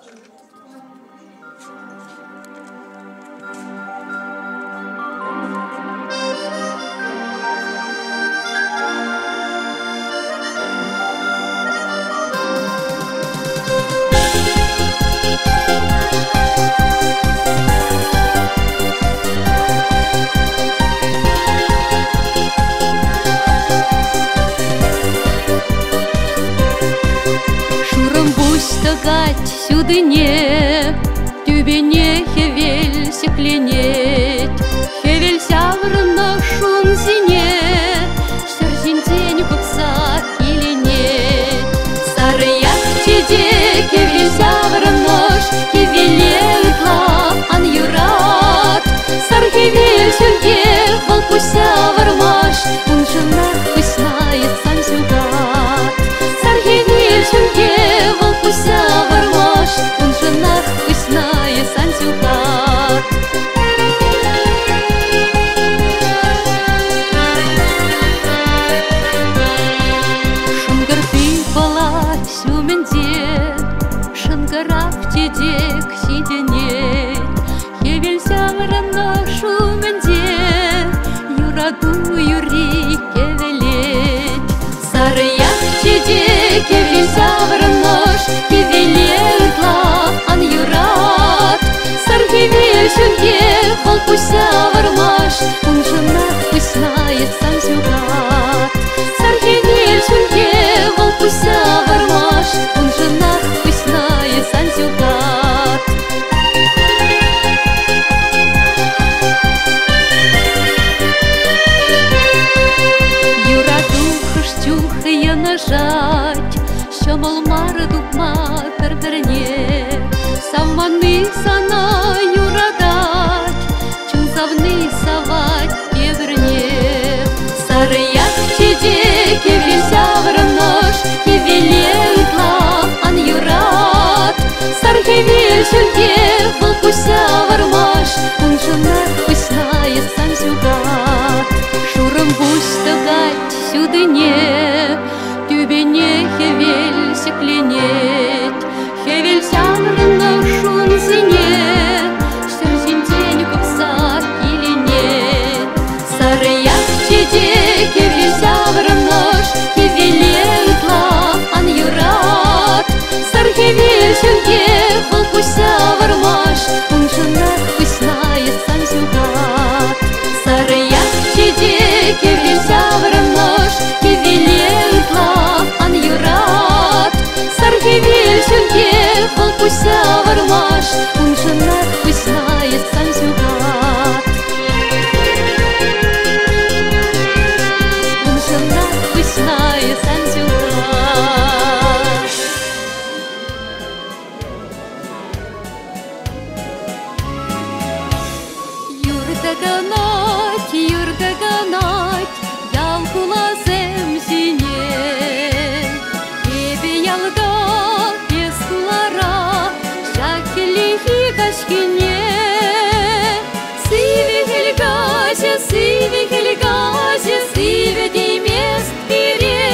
Шурӑмпуҫ тӑкать ҫутине, тӳпене хӗвел ҫӗкленет. Хӗвел ҫаврӑннӑ шунсене ҫӗр ҫинчен пӑхса киленет. Сарӑях чечек хӗвел ҫаврӑнӑш, хӗвеле ытла ан юрат. Сар хӗвел ҫӳлте вӑл пуҫ ҫавӑрмаш, уншӑнах пуҫлает сан ҫугат. Сар хӗвел ҫӳлте вӑл пуҫ ҫавӑрмаш, уншӑнах пуҫлает сан ҫугат. Шӑнкӑрти пӑла ҫумӗнче шӑнкӑрав чечек ҫитӗнет. Хӗвел ҫаврӑннӑ шумӗнче юрату юрри кӗвӗлет. Сарӑях чечек хӗвел ҫаврӑнӑш, хӗвеле ытла ан юрат. Сар хӗвел ҫӳлте вӑл пуҫ ҫавӑрмаш, уншӑнах пуҫлает сан ҫугат. Сар хӗвел ҫӳлте вӑл пуҫ ҫавӑрмаш, уншӑнах пуҫлает сан ҫугат. Юрату хӑш чух йӑнӑшать, ҫӑмӑл мар тупма пӗр-пӗрне. Савманни сана юратать, чун савни савать тепӗрне. Сарӑях чечек хӗвел ҫаврӑнӑш, хӗвеле ытла ан юрат. Сар хӗвел ҫӳлте вӑл пуҫ ҫавӑрмаш, уншӑнах пуҫлает сан ҫугат. Шурӑмпуҫ тӑкать ҫутине, тӳпене хӗвел ҫӗкленет. Хӗвел ҫаврӑннӑ шунсене ҫӗр ҫинчен пӑхса киленет. Сарӑях чечек хӗвел ҫаврӑнӑш, хӗвеле ытла ан юрат. Сар хӗвел ҫӳлте вӑл пуҫ ҫавӑрмаш, уншӑнах пуҫлает сан ҫугат. Сарӑях чечек хӗвел ҫаврӑнӑш, хӗвеле ытла ан юрат. Сар хӗвел ҫӳлте вӑл пуҫ ҫавӑрмаш, уншӑнах пуҫлает сан ҫугат. Уншӑнах пуҫлает сан ҫугат. Юр тӑкӑнать, юр тӑкӑнать ял хуласем ҫине. Эпӗ ялта, эс хулара, ҫак хӗллехи каҫхине. Сивӗ хӗл каҫӗ, сивӗ хӗл каҫӗ, сивӗ темест пире.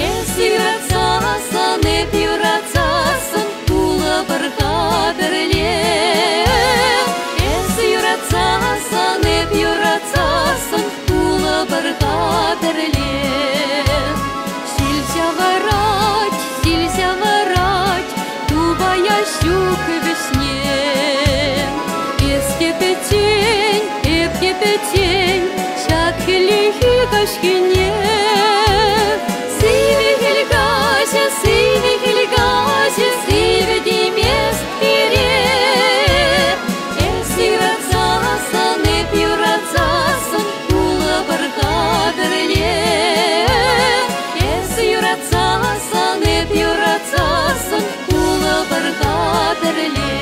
Эс юратсассӑн, эп юратсассӑн, пулӑпӑр-ха пӗрле. Эс юратсассӑн, эп юратсассӑн, пулӑпӑр-ха пӗрле. Ҫил ҫавӑрать, ҫил ҫавӑрать, тупая ҫук вӗҫне. Эс те пӗччен, эп те пӗччен, ҫак хӗллехи каҫхине. Сивӗ хӗл каҫӗ, сивӗ хӗл каҫӗ, сивӗ темест пире. Эс юратсассӑн, эп юратсассӑн, пулӑпӑр-ха пӗрле. Эс юратсассӑн, эп юратсассӑн, пулӑпӑр-ха пӗрле.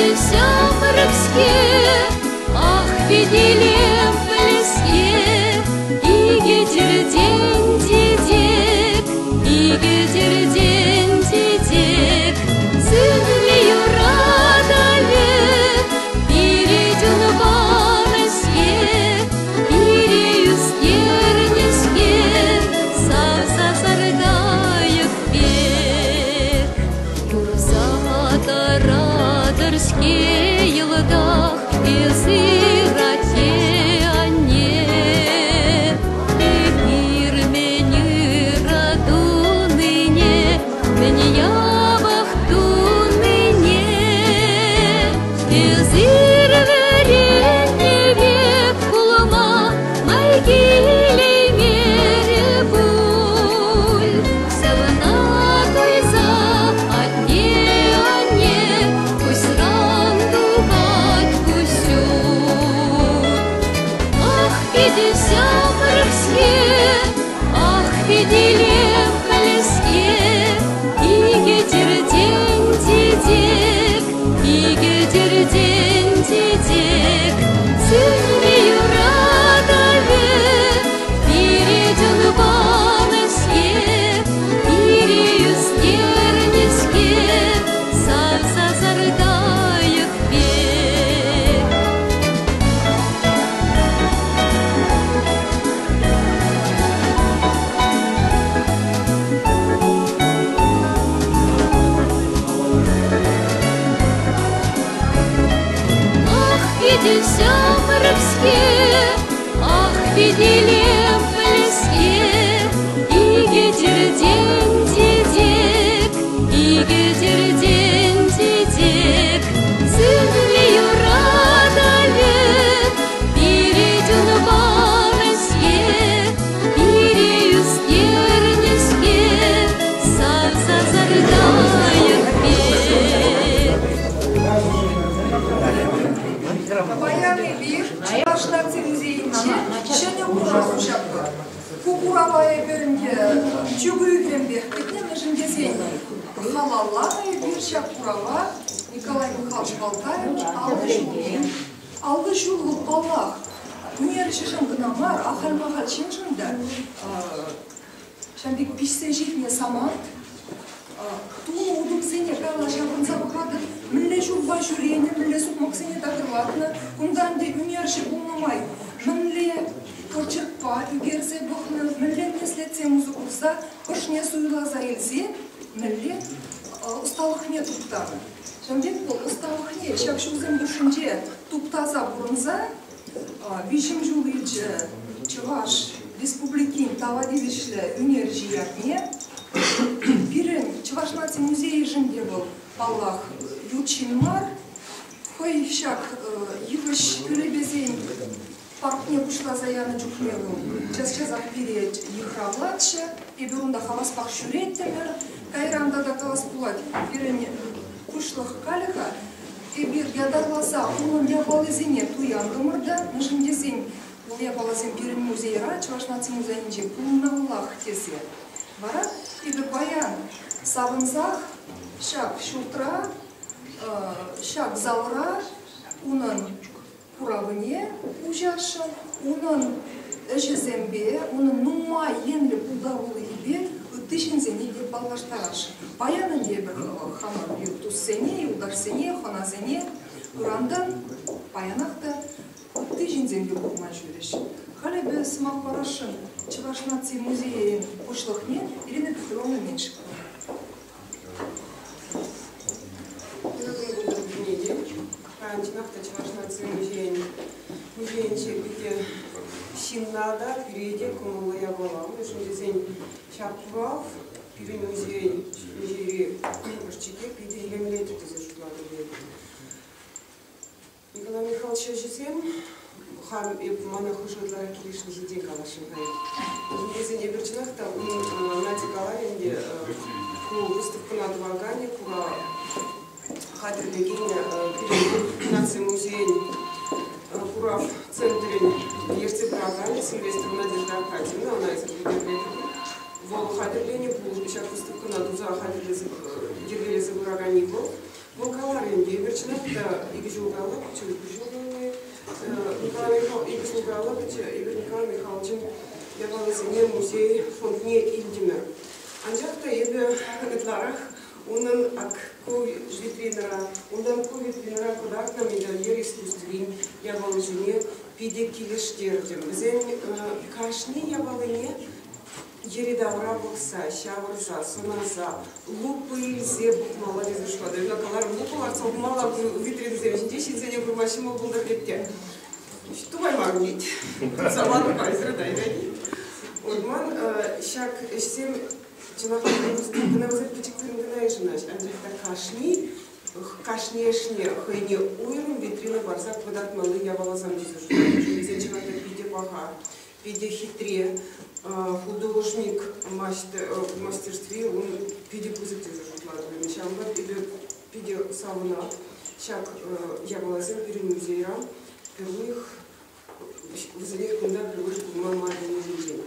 Питӗ ҫамрӑк-ҫке, ах, питӗ илемлӗ-ҫке, икӗ тӗртен чечек, икӗ тӗртен чечек. Сӳнми юратӑвӗ пире чун панӑ-ҫке, пире ӳстернӗ-ҫке, савса саркайӑк пек. Курса тӑратӑр-ҫке йӑлтах эсир, атте-анне. Эпир мӗн ырӑ тунине, мӗн япӑх тунине. Эсир вӗрентнӗ пек пулма май килеймерӗ пуль. Ҫавна туйса атте-анне куҫран тухать куҫҫуль. Ах, питӗ ҫамрӑк-ҫке, ах, питӗ илемлӗ-ҫке, икӗ тӗртен чечек, икӗ тӗртен чечек. Сӳнми юратӑвӗ пире чун панӑ-ҫке, пире ӳстернӗ-ҫке, савса саркайӑк пек. Ах, питӗ ҫамрӑк-ҫке, ах, питӗ илемлӗ-ҫке, икӗ тӗртен чечек, икӗ тӗртен чечек. Сӳнми юратӑвӗ пире чун панӑ-ҫке, пире ӳстернӗ-ҫке, савса саркайӑк пек. Паян эпир Чӑваш наци музейӗнче ҫӗнӗ курав уҫатпӑр. Ку курава эпир ӗнтӗ чӳк уйӑхӗнпех кӗтнӗ, мӗншӗн тесен халалланӑ эпир ҫак курава Николай Михайлович Балтаевич 50 ҫулне. 50 ҫул вӑл, паллах, ӳнерҫӗшӗн кӑна мар, ахаль-махаль ҫыншӑн та ҫав пек пиҫсе ҫитнӗ самант. Тунӑ утӑмсене калла ҫаврӑнса пӑхатӑп, мӗнле ҫулпа ҫӳренӗ, мӗнле сукмаксене такӑрлатнӑ. Кунта ӗнтӗ ӳнерҫӗ пулнӑ май мӗнле почеркпа ӳкерсе пӑхнӑ, мӗнле меслетсем усӑ курса ӑшне суйласа илсе мӗнле ӑсталӑхне туптанӑ. Ҫавӑн пек вӑл ӑсталӑхне ҫак ҫулсем хушшинче туптаса пурӑнса виҫӗм ҫул илчӗ Чӑваш Республикин тава тивӗҫлӗ ӳнерҫи ятне. Пирӗн Чӑваш наци музейӗшӗн те вӑл, паллах, ют ҫын мар. Хӑй ҫак йывӑҫ кӳлепесен паркне пуҫласа янӑ чухне вӑл час-часах пире йыхравлатчӗ. Эпир унта хаваспах ҫӳреттӗмӗр. Кайран тата калас пулать, пирӗн пуҫлӑх калӗ-ха, эпир ятарласа унӑн япалисене туянтӑмӑр та, мӗншӗн тесен вӑл япаласем пирӗн музейра, Чӑваш наци музейӗнче пулмаллах тесе. Вара эпӗ паян савӑнсах ҫак ҫуртра, ҫак залра унӑн куравне уҫасшӑн, унӑн ӗҫӗсемпе, унӑн нумай енлӗ пултарулӑхӗпе ытти ҫынсене те паллаштарасшӑн. Паян ӗнтӗ эпир хамӑр туссене, юлташсене, хӑнасене ырантан паянах та ытти ҫынсем те курма ҫӳрӗҫ. Халь эпӗ сӑмах парасшӑн Чӑваш наци музейӗн пуҫлӑхне Ирина Петровна Меньшикова. Паян чӑнах та Чӑваш наци музейӗн музейӗнче питӗ ҫынна та, пире те кӑмӑллӑ япала. Мӗншӗн тесен ҫак курав пирӗн музейӗн музейри ӑш-чике питӗ илемлетӗ тесе шутлатӑп эпӗ. Николай Михайлович ӗҫӗсем хам эп мана хӑш ытларах килӗшни ҫинчен каласшӑн-ха. Тесен эпир чӑнах та ун Надя каларӗ ӗнтӗ ку выставкӑна тӑваканӗ, кура хатӗрлекен пирӗн наци музейӗн курав центрӗн ертсе пыраканӗ Сильвестрова Надежда Аркадьевна, ӑна эсир пӗлтернӗ. Вӑл хатӗрленӗ ҫак выставкӑна туса хатӗрлесе йӗркелесе пыраканни вӑл. Вӑл каларӗ. ӗнтӗ, эпир чӑнах та 2 ҫул каялла, 2 ҫул каялла, Николай Михайлович, 2 ҫул каялла эпир Николай Михайловичӑн япалисене музей фондне илтӗмӗр. Анчах та эпӗ ытларах унӑн ак ку витринӑра, унтан ку витринӑра кӑтартнӑ медальер искусствин япалисене питӗ килӗштертӗм. Вӗсен кашни япалине йӗри-тавра пӑхса, ҫавӑрса, сӑнаса, лупа илсе пӑхмалла тесе шутлатӑп. Эпӗ каларӑм, лупа лартса пӑхмалла витринӑсем ҫинче ҫынсене курма ҫӑмӑл пултӑр тет те. Тупаймарӑм тет. Тупса панӑ та Вот ман ҫак ӗҫсем чӑнах та кӑна вӗсем пӗчӗк вырӑн кӑна йышӑнаҫ, анчах та кашни ӗҫне хӑйне уйрӑм витрина парса кӑтартмалли япаласем тесе шутлатӑп. Вӗсен чӑнах та питӗ паха, питӗ хитре. Художник мастерстви ун питӗ пысӑк тесе шутлатӑп. Ҫавӑнпа эпӗ питӗ савӑнап. Ҫак япаласем пирӗн музейра пӗр уйӑх вӗсене кунта пӗр уйӑх пулма май пулнисенчен.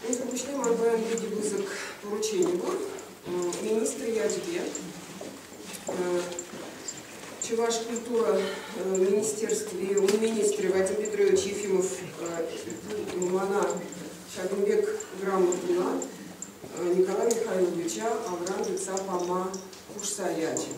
Унсӑр пуҫне ман паян питӗ пысӑк поручени пур. Министр ячӗпе Чӑваш культура министерстви, ун министрӗ Вадим Петрович Ефимов мана ҫакӑн пек грамотӑна Николай Михайловича алран тытса пама хушса ячӗ.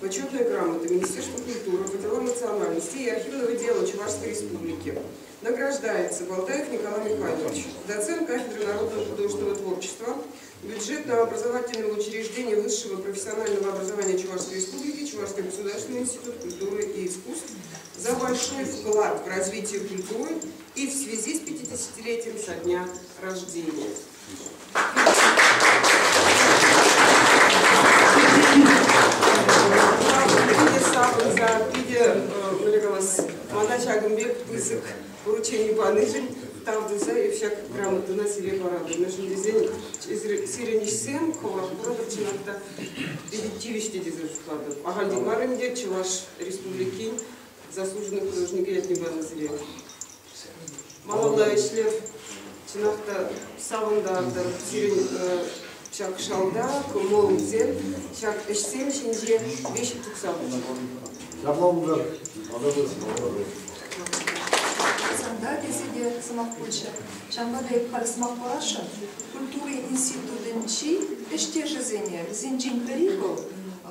Почетная грамота Министерства культуры по делам национальности и архивного дела Чувашской Республики. Награждается Балтаев Николай Михайлович, доцент кафедры народного художественного творчества, бюджетного образовательного учреждения высшего профессионального образования Чувашской Республики, Чувашский государственный институт культуры и искусств, за большой вклад в развитие культуры и в связи с 50-летием со дня рождения. Мана ҫакӑн пек пысӑк поручени панишӗн тав туса эп ҫак грамотӑна сире паратӑп. Мӗншӗн тесен сирӗн ӗҫсем хӑвӑрах куратӑр чӑнах та питӗ тивӗҫлӗ тесе шутлатӑп. Ахальтен мар ӗнтӗ Чӑваш Республикин заслуженный художникӗ ятне панӑ сире. Малалла ӗҫлев чӑнах та савӑнтартӑр. Сирӗн ҫак шалта кӑмӑлсем, ҫак ӗҫсем ҫинче веҫ тухса пычӗ. Ҫапла пултӑр. Хусанта тесе те сӑмах пулчӗ. Ҫавӑнпа та эп халь сӑмах парасшӑн. Культура институтӗнчи ӗҫтешӗсене, вӗсенчен пӗри вӑл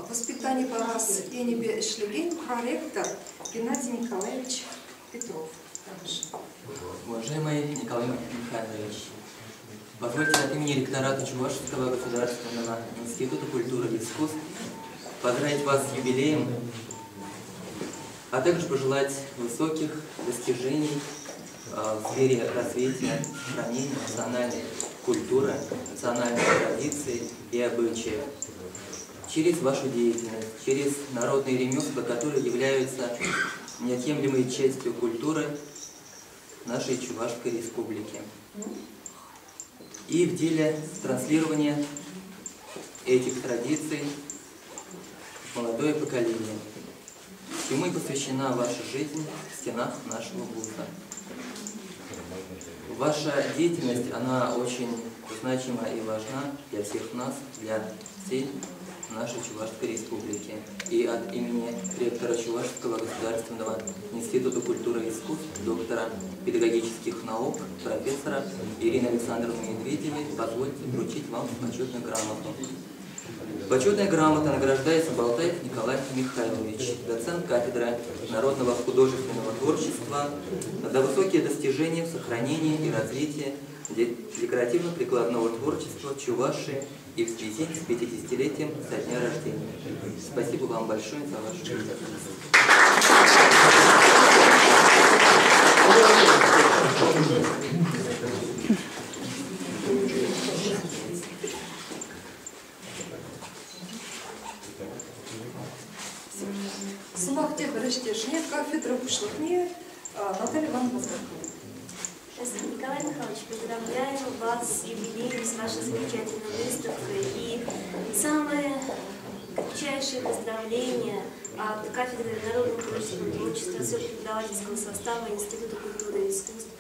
воспитани парас енӗпе ӗҫлекен проректор Геннадий Николаевич Петров. Уважаемый Николай Михайлович, позвольте от имени ректората Чувашского государственного института культуры и искусств поздравить вас с юбилеем, а также пожелать высоких достижений в сфере развития, хранения национальной культуры, национальных традиций и обычаев. Через вашу деятельность, через народные ремесла, которые являются неотъемлемой частью культуры нашей Чувашской Республики. И в деле транслирования этих традиций в молодое поколение, чему и посвящена ваша жизнь в стенах нашего вуза. Ваша деятельность, она очень значима и важна для всех нас, для всей нашей Чувашской Республики. И от имени ректора Чувашского государственного института культуры и искусств, доктора педагогических наук, профессора Ирины Александровны Медведевой позвольте вручить вам почетную грамоту. Почетная грамота награждается Балтаев Николай Михайлович, доцент кафедры народного художественного творчества, за высокие достижения в сохранении и развитии декоративно-прикладного творчества Чувашии и в связи с 50-летием со дня рождения. Спасибо вам большое за вашу деятельность. Сӑмах тепӗр ӗҫтешне, кафедра пуҫлӑхне Наталья Ивановна Казакова. Николай Михайлович, поздравляю вас с юбилеем, с вашей замечательной выставкой. И самое крепчайшее поздравление от кафедры народного художественного творчества, всего преподавательского состава Института культуры и искусств.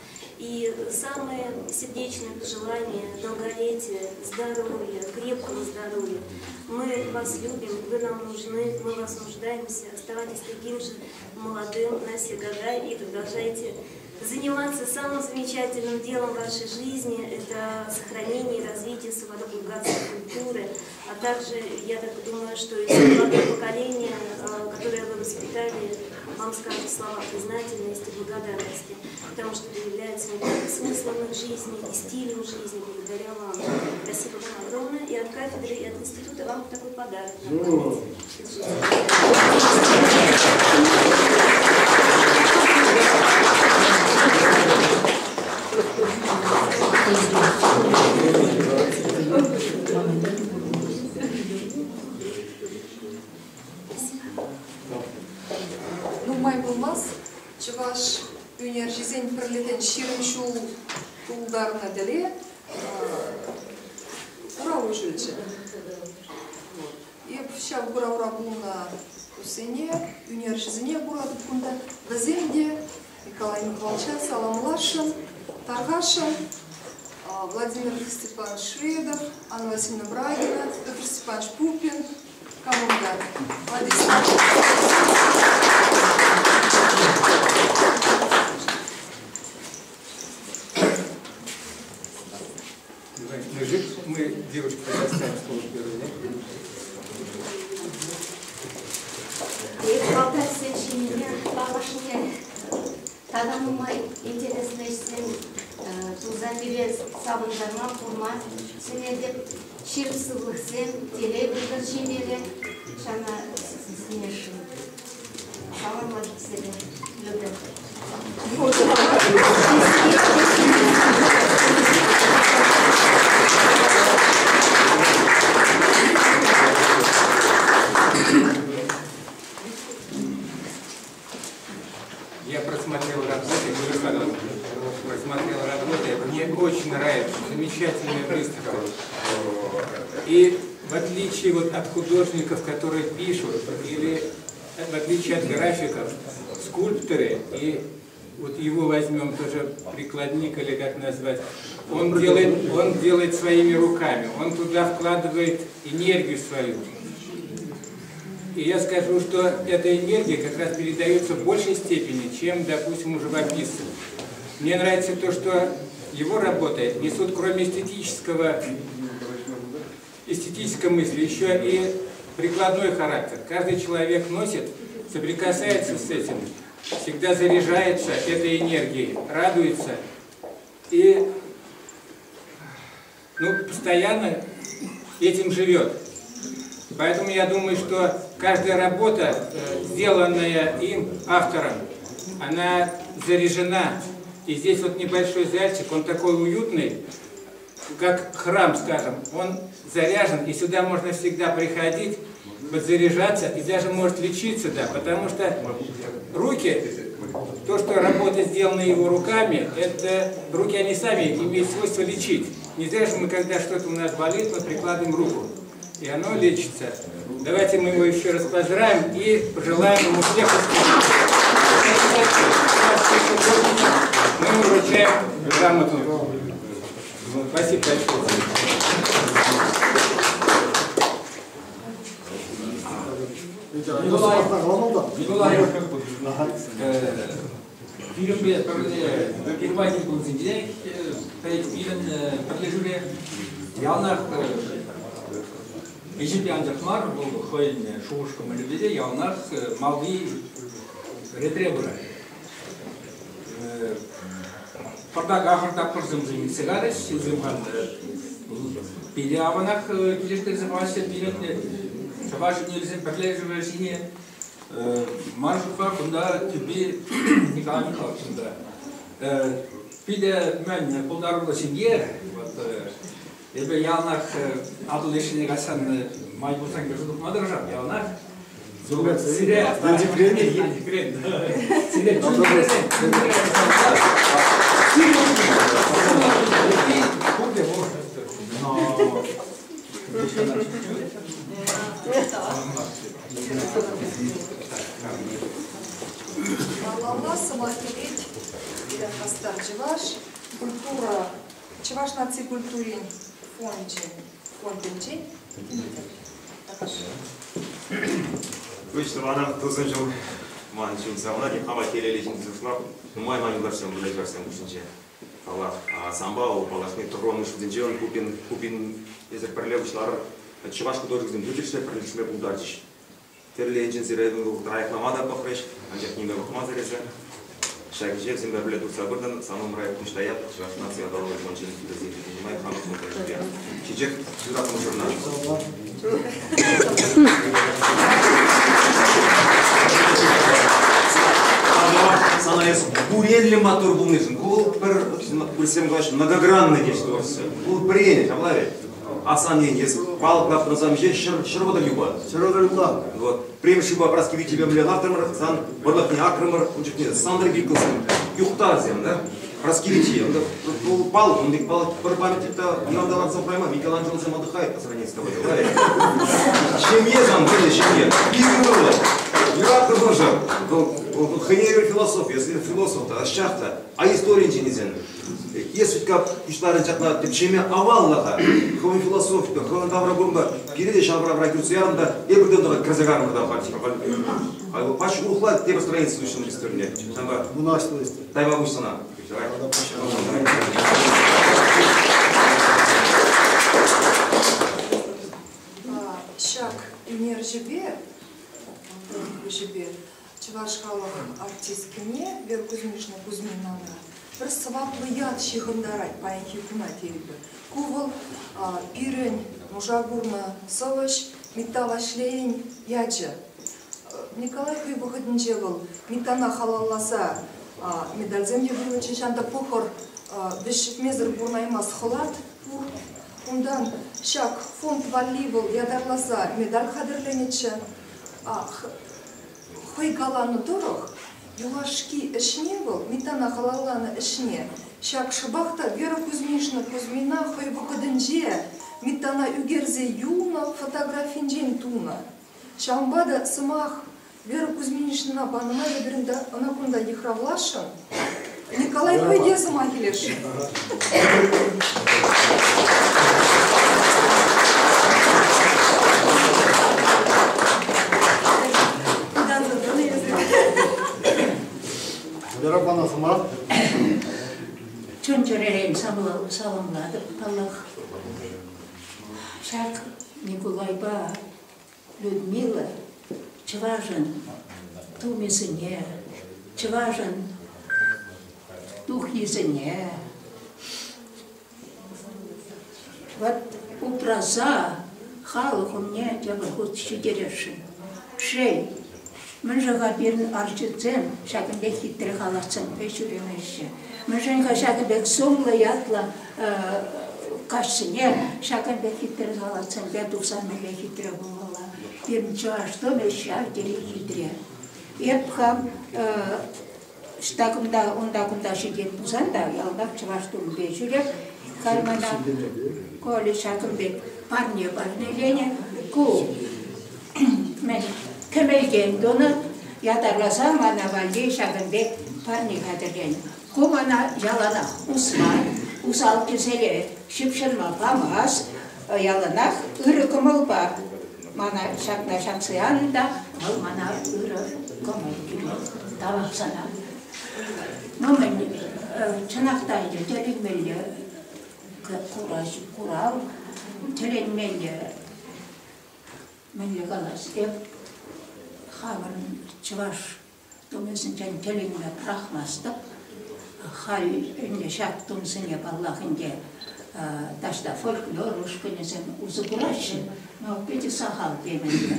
И самые сердечные пожелания долголетия, здоровья, крепкого здоровья. Мы вас любим, вы нам нужны, мы вас нуждаемся. Оставайтесь таким же молодым на все года и продолжайте заниматься самым замечательным делом в вашей жизни – это сохранение и развитие суваро-булгарской культуры, а также, я так думаю, что и молодое поколение, которое вы воспитали, вам скажут слова признательности, благодарности, потому что это является смыслом их жизни и стилем жизни благодаря вам. Спасибо вам огромное. И от кафедры, и от института вам такой подарок на память. Держите. Нумай пулмасть чӑваш ӳнерҫисен пӗрлӗхӗн 20 ҫул тултарнӑ тӗле курав уҫӑлчӗ. Эп ҫав куравра пулнӑ туссене, ӳнерҫӗсене куратӑп кунта. Вӗсем те Николай Михайловича саламласшӑн, тархасшӑн. Владимир Степанович Шведов, Анна Васильевна Брагина, Петр Степанович Пупин. Кам унта? Владислав. Мы девушке предоставим слово первой, да? Тата нумай интереслӗ ӗҫсем туса пире савӑнтарма, курма сӗнетӗп. Ҫирӗп сывлӑхсем, телей пултӑр ҫемьере. Ҫавна сӗнесшӗн. Саламлатӑп сире, Люда. Я просмотрел работы, просмотрел работы, мне очень нравится, замечательная выставка. И в отличие вот от художников, которые пишут, или в отличие от графиков, скульпторы, и вот его возьмем тоже прикладник, или как назвать, он делает своими руками, он туда вкладывает энергию свою. И я скажу, что эта энергия как раз передается в большей степени, чем, допустим, у живописцев. Мне нравится то, что его работы несут, кроме эстетической мысли, еще и прикладной характер. Каждый человек носит, соприкасается с этим, всегда заряжается этой энергией, радуется и постоянно этим живет. Поэтому я думаю, что каждая работа, сделанная им, автором, она заряжена. И здесь вот небольшой зальчик, он такой уютный, как храм, скажем. Он заряжен, и сюда можно всегда приходить, подзаряжаться, и даже может лечиться, да, потому что руки, то, что работа сделана его руками, это руки, они сами имеют свойство лечить. Не зря же мы, когда что-то у нас болит, мы прикладываем руку. И оно лечится. Давайте мы его еще раз поздравим и пожелаем ему всех успехов. Мы ему вручаем грамоту. Спасибо большое. Николай, фильмбе пирвайдин пулсенче, фильм пӗрлешӳре яланах Ӗҫӗпе анчах мар, вӑл хӑйӗн шухӑш-кӑмӑлӗпе те яланах малти ретре пырать. Пӑртак ахӑр-тапхӑрсем илсе карӗҫ, ҫынсем халь питӗ аванах килӗштерсе пыраҫҫӗ пирӗн чӑваш ӳнерӗсен пӗрлешӗвӗ ҫине. Ман шутпа кунта тӳпи Николай Михайловичӑн та. Питӗ мӗн пултаруллӑ ҫемье. Эпӗ яланах Атӑл лешне кайсан май пулсан кӗрсе тухма тӑрӑшап, яланах. Сире, сире, Малалла сӑмах илет пирӗн хастар чӑваш. Культура Чӑваш наци культурин фончӗн фондӗнчен Пуҫ тӑванӑм, тусӑм ҫул ман чун савӑнать, хама телейлӗ ҫын шутлап, нумай ман юлташсем пулса чӑвашсем хушшинче. Паллах, санпа вӑл паллашни тӑхӑрвуннӑ ҫулсенче он Пупин, Пупин эсӗр пӗрле пуҫларӑр. Чӑваш художникӗсем пычӗҫ пӗрлешме пултарчӗҫ. Тӗрлӗ енчен сире айӑплама та пӑхрӗҫ, анчах ниме пӑхмасӑр эсӗ ҫак ӗҫе вӗсемпе пӗрле туртса пыртӑн, сан умра пуҫ таятӑп, Чӑваш наци аталанӑвӗн фончӗн президенчӗ нумай халӑх фончӗпе. Чечек юратнӑ журнал. Сана эс пуренлӗ маттур пулнишӗн. Ку вӑл пӗр, пульсем калаҫ, многогранный теҫ творчество. Ку пӗр енӗ, ҫапла ведь? Асан ен, эс палӑк лартнӑ ҫеҫ 130 юпа. 130 юпа. Вот. Премӗш юпа Праски Витипе мӗнле лартрӑмӑр, сан вӑрлӑхне акрӑмӑр, ун чухне Сантӑр Викӑлсем, юхтарсем, да? Праски Вити, унта палӑк, ун пек палӑк пӗр памятник та никам та лартса хурайман, Микеланджелосем отдыхает по сравнению с тобой, да? Ҫемье сан, вӑйлӑ ҫемье, питӗ вӑйлӑ. Юратнӑ мӑшӑр. Вӑл хӑйне евӗр философ, если философ та, ӑсчах та, а историйӗнчен илсен. Эс вӗт-ка пуҫларӑн ҫакна тӗпчеме аваллӑха, хӑвӑн философипе, хӑвӑн тавракурӑмпа пире те ҫав правра кӳрсе ярӑн та эпир те унта кӗрсе карӑмӑр та халь. Халь пач урӑхла тепӗр страница уҫнӑ историне. Ҫавӑнпа Мӑнаҫлӑ истори. Тайма пуҫ сана. Ҫак ӳнерҫӗпе, пуҫӗпе Чӑваш халӑх артисткине Вера Кузьминична Кузьминана пӗр сӑваплӑ ят ҫыхӑнтарать паянхи куна тейӗпӗр. Ку вӑл пирӗн нуша курнӑ сӑвӑҫ Митта Ваҫлейӗн ячӗ. Николай хӑй вӑхӑтӗнче вӑл Миттана халалласа медальсем те пулнӑччӗ, ҫав та пӑхӑр вӗҫертмесӗр пурӑнаймас хӑлат пур. Унтан ҫак фонд валли вӑл ятарласа медаль хатӗрленӗччӗ. Хӑй каланӑ тӑрӑх, юлашки ӗҫне вӑл, Миттана халалланӑ ӗҫне, ҫак шӑпах та Вера Кузьминична Кузьмина хӑй вӑхӑтӗнче Миттана ӳкерсе юлнӑ фотографинчен тунӑ. Ҫавӑнпа та сӑмах Вера Кузьминичнӑна панӑ май эпир ӑна кунта йыхравласшӑн. Николай хӑй те сӑмах илесшӗн. Вера пана сӑмах. Чун-чӗререн саламлатӑп, паллах. Ҫак Микулайпа Людмила чӑвашӑн тумӗсене, чӑвашӑн тухйисене вот упраса халӑх умне тепӗр хут ҫитересшӗн. Шел, мӗншӗн-ха пирӗн арҫынсем ҫакӑн пек хитре халатсемпе ҫӳремеҫҫӗ? Мӗншӗн-ха ҫакӑн пек сумлӑ ятлӑ каҫсене ҫакӑн пек хитре халатсемпе тухсан мӗнле хитре пулмалла? Пирӗн чӑваш тумӗ ҫав тери хитре. Эп хам ӑҫта кунта, унта-кунта ҫитет пулсан та ялтах чӑваш тумӗпе ҫӳреп. Халь мана Коля ҫакӑн пек парне парнеленӗ. Ку мӗн кӗмӗлтен тунӑ, ятарласа мана валли ҫакӑн пек парне хатӗрленӗ. Ку мана яланах усман, усал тӗселе ҫыпҫӑнма памасть, яланах ырӑ кӑмӑлпа мана ҫакна ҫакса янӑ та вӑл мана ырӑ кӑмӑл кӳрет. Тавах сана. Ну, мӗн, чӑнах та ӗнтӗ тӗлӗнмелле курав, тӗлӗнмелле мӗнле калас, эп хамӑрӑн чӑваш тумӗсенчен тӗлӗнме пӑрахмастӑп. Халь ӗнтӗ ҫак тумсене, паллах ӗнтӗ, таҫта фольклор ушкӑнӗсем усӑ кураҫҫӗ, но питӗ сахал темелле.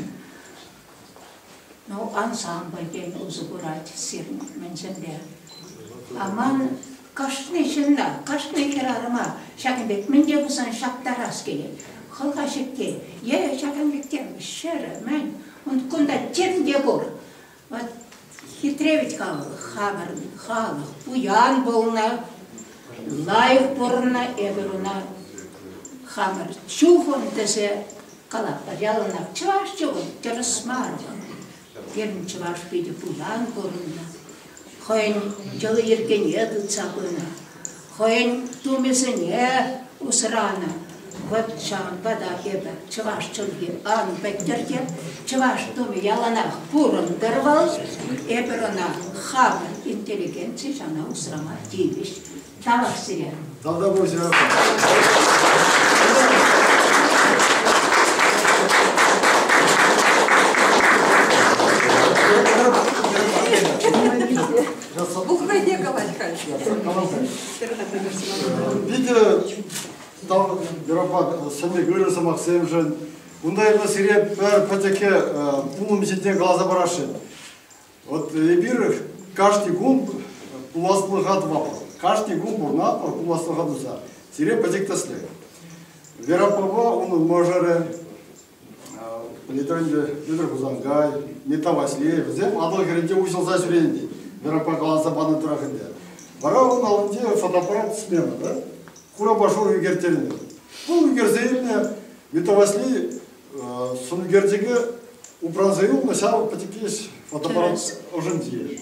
Ну, ансамбль тен усӑ курать сирӗн мӗнсемпе. А ман кашни ҫынна, кашни хӗрарӑма ҫакӑн пек мӗн те пулсан ҫаптарас килет. Хӑлха ҫитти е ҫакӑн пек тем, ҫӗрӗ, мӗн, кунта тем те пур. Вот хитре вӗт-ха вӑл, хамӑрӑн халӑх пуян пулнӑ, лайӑх пурӑннӑ, эпир ӑна хамӑр чухӑн тесе калатпӑр. Яланах чӑваш чухӑн, тӗрӗс мар вӑл. Пирӗн чӑваш питӗ пуян пурӑннӑ, хӑйӗн йӑли-йӗркине тытса пынӑ. Хӑйӗн тумӗсене усранӑ. Вӑт ҫавӑнпа та эпӗ чӑваш чӗлхи ан пӗттӗр те, чӑваш тумӗ яланах пурӑнтӑр вӑл, эпир ӑна хамӑр интеллигенци ҫана усрама тивӗҫ. Тавах сире. Тавтапуҫ. Бухвайне калать халь. Питӗ тав Верапа сӗннӗ ырӑ сӑмахсемшӗн. Унта эпӗ сире пӗр пӗчӗккӗ пулӑм ҫинчен каласа парасшӑн. Вот эпир кашни кун пуласлӑха тӑватпӑр. Кашни кун пурӑнатпӑр пуласлӑха туса. Сире пӗчӗк тӗслӗх. Вера Павлова унӑн мӑшӑрӗ, Пӗлетӗр ӗнтӗ, Петр Хусанкай, Митта Ваҫлей, вӗсем Атӑл хӗрринче уҫӑлса ҫӳренӗ тет. Верапа каласа панӑ тӑрӑх ӗнтӗ. Вара ун аллинче фотоаппарат смена, да? Хурапа шур ӳкерттернӗ. Вӑл ӳкерсе илнӗ. Митта Ваҫлей сӑн ӳкерчӗкӗ упранса юлнӑ ҫав пӗчӗккеҫ фотоаппарат ӑшӗнче.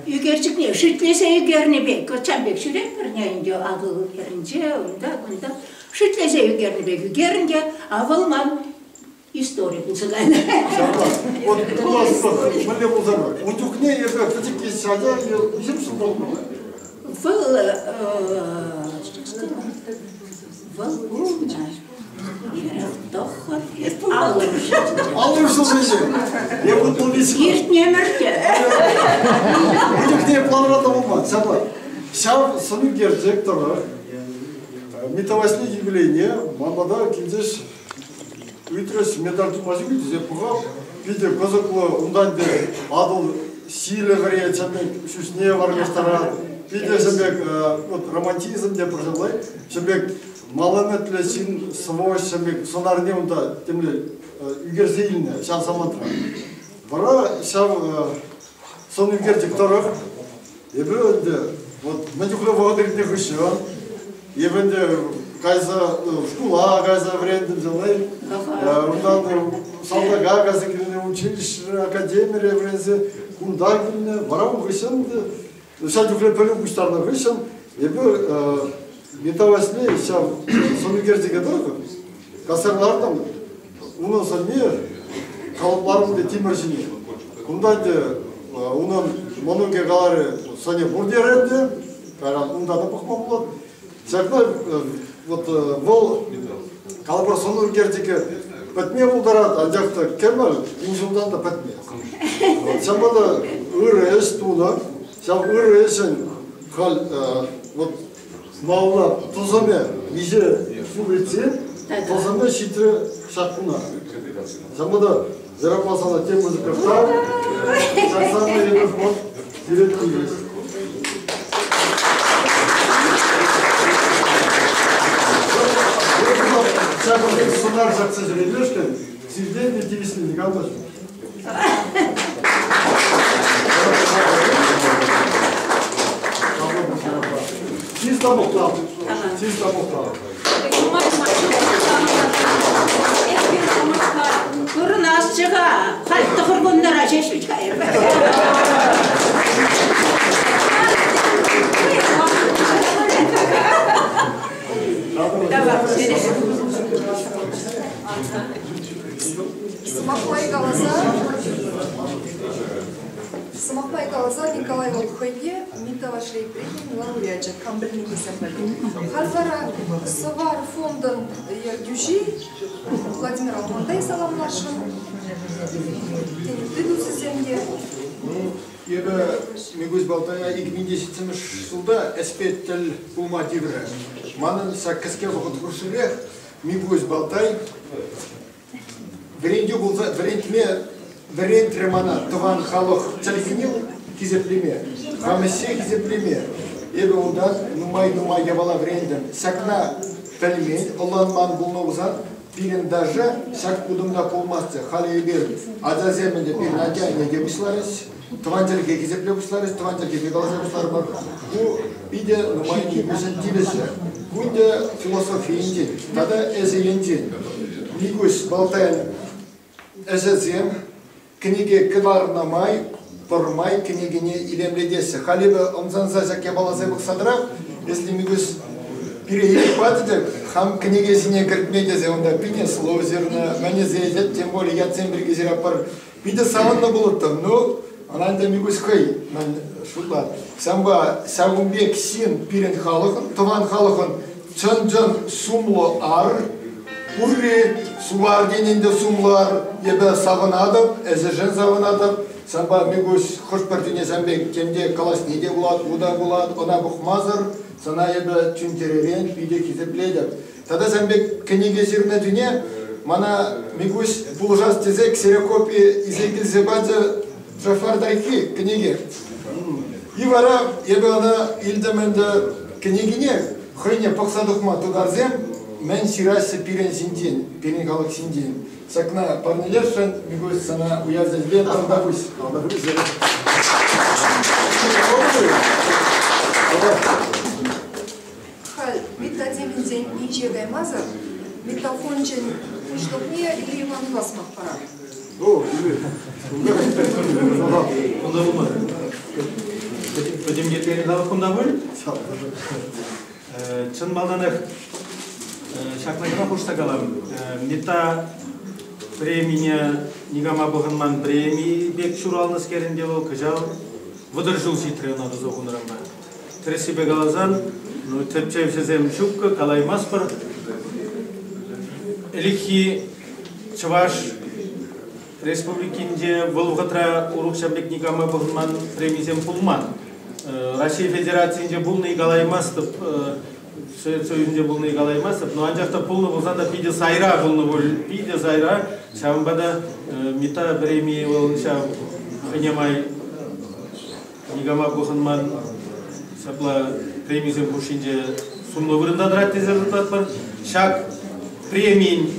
Ӳкерчӗкне шӳтлесе ӳкернӗ пек, кӑчан пек ҫӳретпӗр ӗнтӗ Атӑл хӗрринче, унта-кунта. Шӳтлесе ӳкернӗ пек ӳкернӗ те, а вӑл ман истори пулса кайнӑ. Ҫапла. Вот пуласлӑх мӗнле пулса пырать? Ун чухне эпӗ пӗчӗкки ача ҫын пулнӑ. Вӑл вӑл пулнӑ. Аллӑ ҫулсенче. Я вот Иртнӗ ӗмӗрте. Ун чухне планра та пулман. Ҫапла. Ҫав сӑн ӳкерчӗк тӑрӑх Митта Ваҫли юбилейне ман пата килчӗҫ ыйтрӗҫ медаль тупма ҫук тесе пӑхап. Питӗ кӑсӑклӑ. Унтан те Атӑл ҫилӗ вӗрет, ҫав пек ҫӳҫне варкӑштарать. Питӗ ҫав пек вот романтизм те пӗр ҫапла. Ҫав пек мал ӗмӗтлӗ ҫын сӑвӑҫ пек сӑнарне унта темле ӳкерсе илнӗ ҫав самантра. Вара ҫав сӑн ӳкерчӗк тӑрӑх эпӗ ӗнтӗ вот мӗн чухлӗ вӑхӑт иртнӗ хыҫҫӑн эпӗ ӗнтӗ кайса шкула кайса вӗрентӗм ҫавна унтан салтака кайса килнӗ училище академире вӗренсе кунта килнӗ вара ун хыҫҫӑн Ҫав чухлӗ пӗлӳ пуҫтарнӑ хыҫҫӑн эпир Митта Ваҫли ҫав сӑн ӳкерчӗке тӑрӑх касса кӑлартӑм. Унӑн сӑнне калӑпларӑм те тимӗр ҫине. Кунта ӗнтӗ унӑн мӑнукӗ каларӗ, сӑнӗ пур терӗ ӗнтӗ. Кайран унта та пӑхма пулать. Ҫакна вот вӑл калӑпӑр сӑн ӳкерчӗкӗ пӗтме пултарать, анчах та кӗмӗл пин ҫултан та пӗтмест. Ҫавӑнпа та ырӑ ӗҫ тунӑ. Ҫав ырӑ ӗҫӗн халь вот малалла тӑсӑмӗ миҫе ҫул иртсен тӑсӑмӗ ҫитрӗ ҫак куна. Ҫавӑнпа та Верапа сана тем пысӑкӑш тав. Ҫак самый эпир вот сире тивӗҫ. Ҫакӑн пек сӑнар ҫакса ҫӳремешкӗн сиртен те тивӗҫлӗ никам та ҫук. Чисто мухтав. Чисто мухтав. Пурӑнасчӗ-ха. Халь тӑхӑр куннӑра ҫеҫ вӗт-ха эпӗ. Сӑмах май каласа, Николай вӑл хӑй те Митта Ваҫлей премийӗн лауреачӗ, кам пӗлменнисем пӗлет. Халь вара Сӑвар фондӑн ертӳҫи Владимир Алмантай саламласшӑн. Тен, ытти тусӗсем те. Ну, эпӗ Микуҫ Балтая 2007 ҫулта ӗҫпе тӗл пулма тиврӗ. Манӑн ҫак кӗске вӑхӑт хушширех Микуҫ Балтай вӗрентӳ пулса вӗрентме вӗрентрӗ мана тӑван халӑх чӗлхине хисеплеме, хам ӗҫе хисеплеме. Эпӗ унтан нумай-нумай япала вӗрентӗм. Ҫакна пӗлмен, ӑнланман пулнӑ пулсан пирӗн даже ҫак утӑм та пулмастчӗ. Халӗ эпир ачасем ӗнтӗ пирӗн атте-анне те пуҫларӗҫ, тӑван чӗлхе хисепле пуҫларӗҫ, тӑван чӗлхепе калаҫа пуҫларӑмӑр. Ку питӗ нумай нимӗҫӗн тивӗҫӗ. Ку ӗнтӗ философи енчен тата ӗҫӗ енчен. Микуҫ Балтайӑн ӗҫӗсем кӗнеке кӑларнӑ май. пӗрмай кӗнекене илемлетеҫҫӗ. Халь эпӗ ӑмсанса ҫак япаласем пӑхса тӑрах, если Микуҫ пире ирӗк пачӗ-тӗк, хам кӗнекесене кӗртме тесе унта пинесло ҫырнӑ, мӗнӗсе, тем более ятсем пирки ҫыратпӑр. Питӗ савӑннӑ пулӑттӑм. Ну, ӑна ӗнтӗ Микуҫ хӑй мӗн шутлать. Ҫавӑнпа ҫакӑн пек ҫын пирӗн халӑхӑн, тӑван халӑхӑн чӑн-чӑн сумлӑ ар, пурри сувар тенӗн те сумлӑ ар. Эпӗ савӑнатӑп, ӗҫӗшӗн савӑнатӑп. Ҫавӑнпа Микуҫ хӑш-пӗр тӳнесем пек тем те калаҫни те пулать, у та пулать, ӑна пӑхмасӑр сана эпӗ чун-чӗререн питӗ хисеплетӗп. Тата сан пек кӗнеке ҫырнӑ тӳне мана Микуҫ пулӑшас тесе ксерокопи илсе килсе пачӗ Джафар Тайхи кӗнеке. И вара эпӗ ӑна илтӗм ӗнтӗ кӗнекине хӑйне пӑхса тухма тутарсем мӗн ҫыраҫҫӗ пирӗн ҫинчен, пирӗн халӑх ҫинчен. Ҫакна парнелесшӗн, Микуҫ, сана уявсемпе тавтапуҫ. Халь Митта темӗнсен инҫе каймасӑр Митта фончӗн пуҫлӑхне Илья Иванова сӑмах парар. Кунта пулман. Пӗтӗм йӗркеллӗ халӑх кунта пуль? Чӑн малтанах ҫакна кӑна хушса калам. Митта премине никама пӑхӑнман преми пек ҫуралнӑскерӗн те вӑл кӑҫал 30 ҫул ҫитрӗ ӑна туса хунӑранпа. Тӗрӗссипе каласан, ну, тӗпчевҫӗсем ҫуккӑ, калаймастпӑр. Ӗлӗкхи Чӑваш Республикинче вӑл вӑхӑтра урӑх ҫав пек никама пӑхӑнман премисем пулман. Раҫҫей Федерацийӗнче пулнӑ-и калаймастӑп, Совет Союзӗнче пулнӑ-и калаймастӑп, но анчах та пулнӑ пулсан та питӗ сайра пулнӑ пуль, питӗ сайра. Ҫавӑнпа та Митта премийӗ вӑл ҫав хӑйне май никама пӑхӑнман ҫапла премисем хушшинче сумлӑ вырӑнта тӑрать тесе шутлатпӑр. Ҫак премин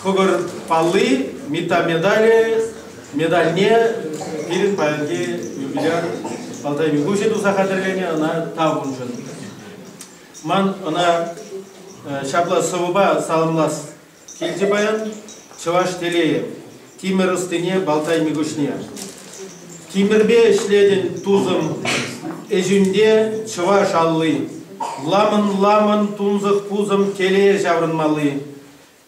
кӑкӑр палли, Митта медалӗ, медальне пирӗн паянхи юбиляр Алтай Микуҫӗ туса хатӗрленӗ, ӑна тав уншӑн. Ман ӑна ҫапла сӑвӑпа саламлас килчӗ паян. Чӑваш телейӗ, тимӗр ӑстине Балтай Микуҫне. Тимӗрпе ӗҫлетӗн, тусӑм, ӗҫӳнте чӑваш алли. Ламӑн-ламӑн тунсӑх пусӑм телее ҫаврӑнмалли.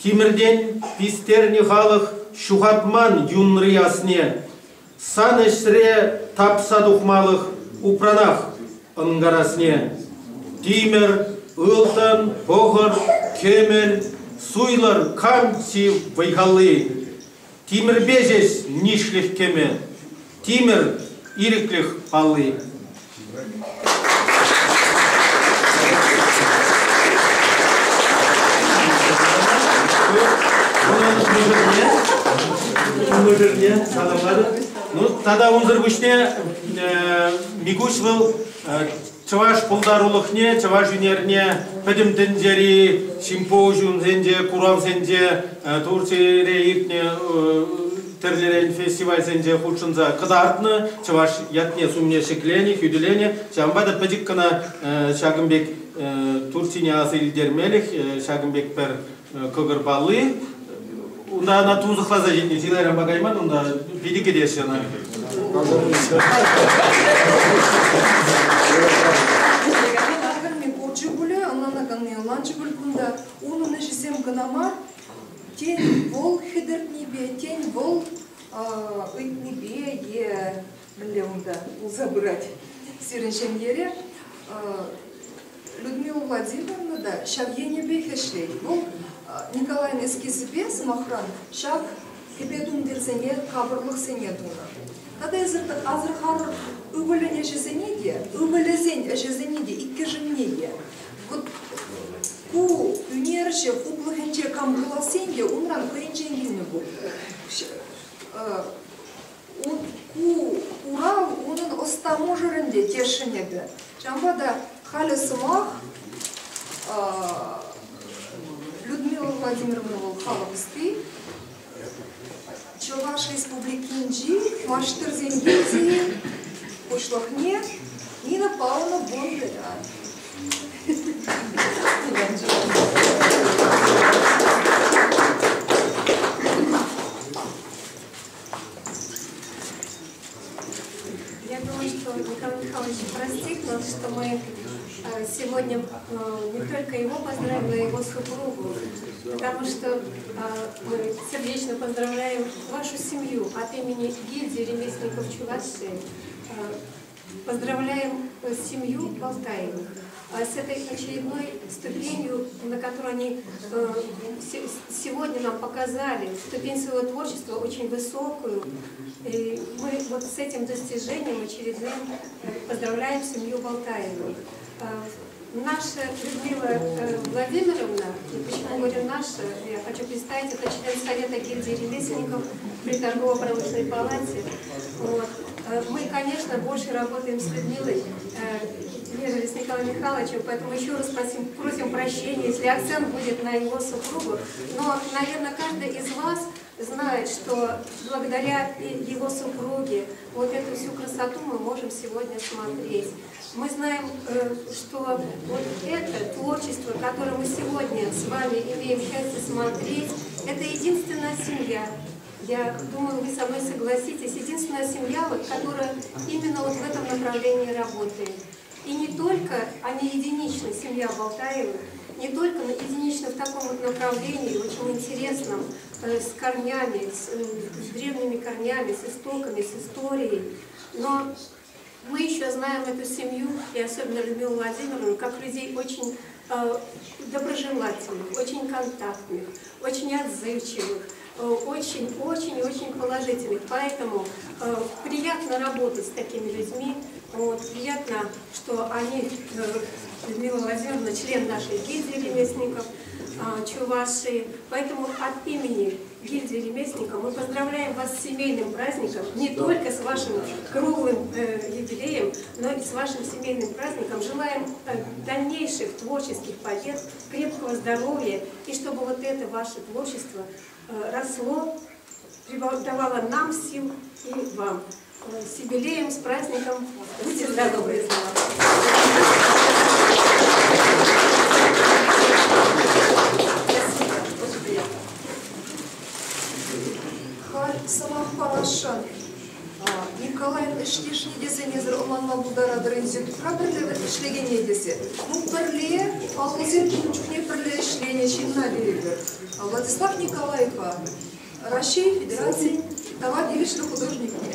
Тимӗртен пистернӗ халӑх ҫухатман юнри асне. Сан ӗҫре тапса тухмалӑх упранах ӑнкарасне. Тимӗр, ылтӑн, пӑхӑр, кӗмӗл, суйлӑр кам сив вӑй-халли. Тимӗрпе ҫеҫ нишлӗх кӗмӗ, тимӗр ирӗклӗх палли. Мӑшӑрне саламлатӑп. Ну, тата унсӑр пуҫне Микуҫ вӑл чӑваш пултарулӑхне, чӑваш ӳнерне пӗтӗм тӗнчери симпозиумсенче, куравсенче, Турцире иртнӗ тӗрлӗрен фестивальсенче хутшӑнса кӑтартнӑ, чӑваш ятне сумне ҫӗкленӗ, хӳтӗленӗ. Ҫавӑнпа та пӗчӗк кӑна ҫакӑн пек Турцине аса илтермелӗх ҫакӑн пек пӗр кӑкӑр палли. Унта ӑна тунсӑхласа ҫитнӗ, чылайранпа кайман, унта питӗ кӗтеҫҫӗ ӑна. Курчӗ пулӗ, ӑнланаканни ӑнланчӗ пуль кунта. Унӑн ӗҫӗсем кӑна мар, тен, вӑл хӗтӗртнипе, тен, вӑл ыйтнипе е мӗнле унта пулса пырать сирӗн ҫемьере. Людмила Владимировна та ҫав енӗпех ӗҫлет. Вӑл Николайӑн эскизӗпе, сӑмахран, ҫак кӗпе-тумтирсене, капӑрлӑхсене тунӑ. Тата эсир асӑрхарӑр ывӑлӗн ӗҫӗсене те, ывӑлӗсен ӗҫӗсене те, иккӗшӗнне те. Вот ку ӳнерҫӗ хутлӑхӗнче кам пуласси ӗнтӗ унран хӑйӗнчен килнӗ пуль. Ку курав унӑн ӑста мӑшӑрӗн те тесшӗн эпӗ. Ҫавӑнпа та халӗ сӑмах Людмила Владимировна вӑл халӑх ӑсти. Чӑваш Республикинчи маҫтӑрсен гильдийӗн пуҫлӑхне Нина Павловна Бондаря. что Николай Михайлович простит нас, что мы сегодня не только его поздравим, но и его супругу, потому что мы сердечно поздравляем вашу семью от имени гильдии ремесленников Чувашии. Поздравляем семью Балтаевых с этой очередной ступенью, на которую они сегодня нам показали, ступень своего творчества очень высокую. И мы вот с этим достижением очередным поздравляем семью Балтаевых. Наша Людмила Владимировна, и почему говорю наша, я хочу представить, это член Совета гильдии ремесленников при торгово-промышленной палате. Вот. Мы, конечно, больше работаем с Людмилой, нежели с Николаем Михайловичем, поэтому еще раз просим прощения, если акцент будет на его супругу. Но, наверное, каждый из вас знает, что благодаря его супруге вот эту всю красоту мы можем сегодня смотреть. Мы знаем, что вот это творчество, которое мы сегодня с вами имеем счастье смотреть, это единственная семья. Я думаю, вы со мной согласитесь, единственная семья, вот, которая именно вот в этом направлении работает. И не только они единичны, семья Балтаевых, не только единично в таком вот направлении, очень интересном, с корнями, с древними корнями, с истоками, с историей, но мы еще знаем эту семью, и особенно Людмилу Владимировну, как людей очень доброжелательных, очень контактных, очень отзывчивых, очень-очень-очень положительных. Поэтому приятно работать с такими людьми. Вот, приятно, что они, Людмила Владимировна, член нашей гильдии ремесленников Чувашии. Поэтому от имени гильдии ремесленников мы поздравляем вас с семейным праздником, не только с вашим круглым юбилеем, но и с вашим семейным праздником. Желаем дальнейших творческих побед, крепкого здоровья, и чтобы вот это ваше творчество росло, давало нам сил и вам. С юбилеем, с праздником. Будьте здоровы! Спасибо, очень приятно. Сама хороша. Николай ӗҫлешне тесе несӗр ӑнланма пултаратӑр институтра пӗрле ӗҫлекене тесе. Ну, пӗрле, паллӑсем ун чухне пӗрле ӗҫленӗ ҫынна перетӗр. Владислав Николаева, Раҫҫей Федерацийӗн тава тивӗҫлӗ художникне.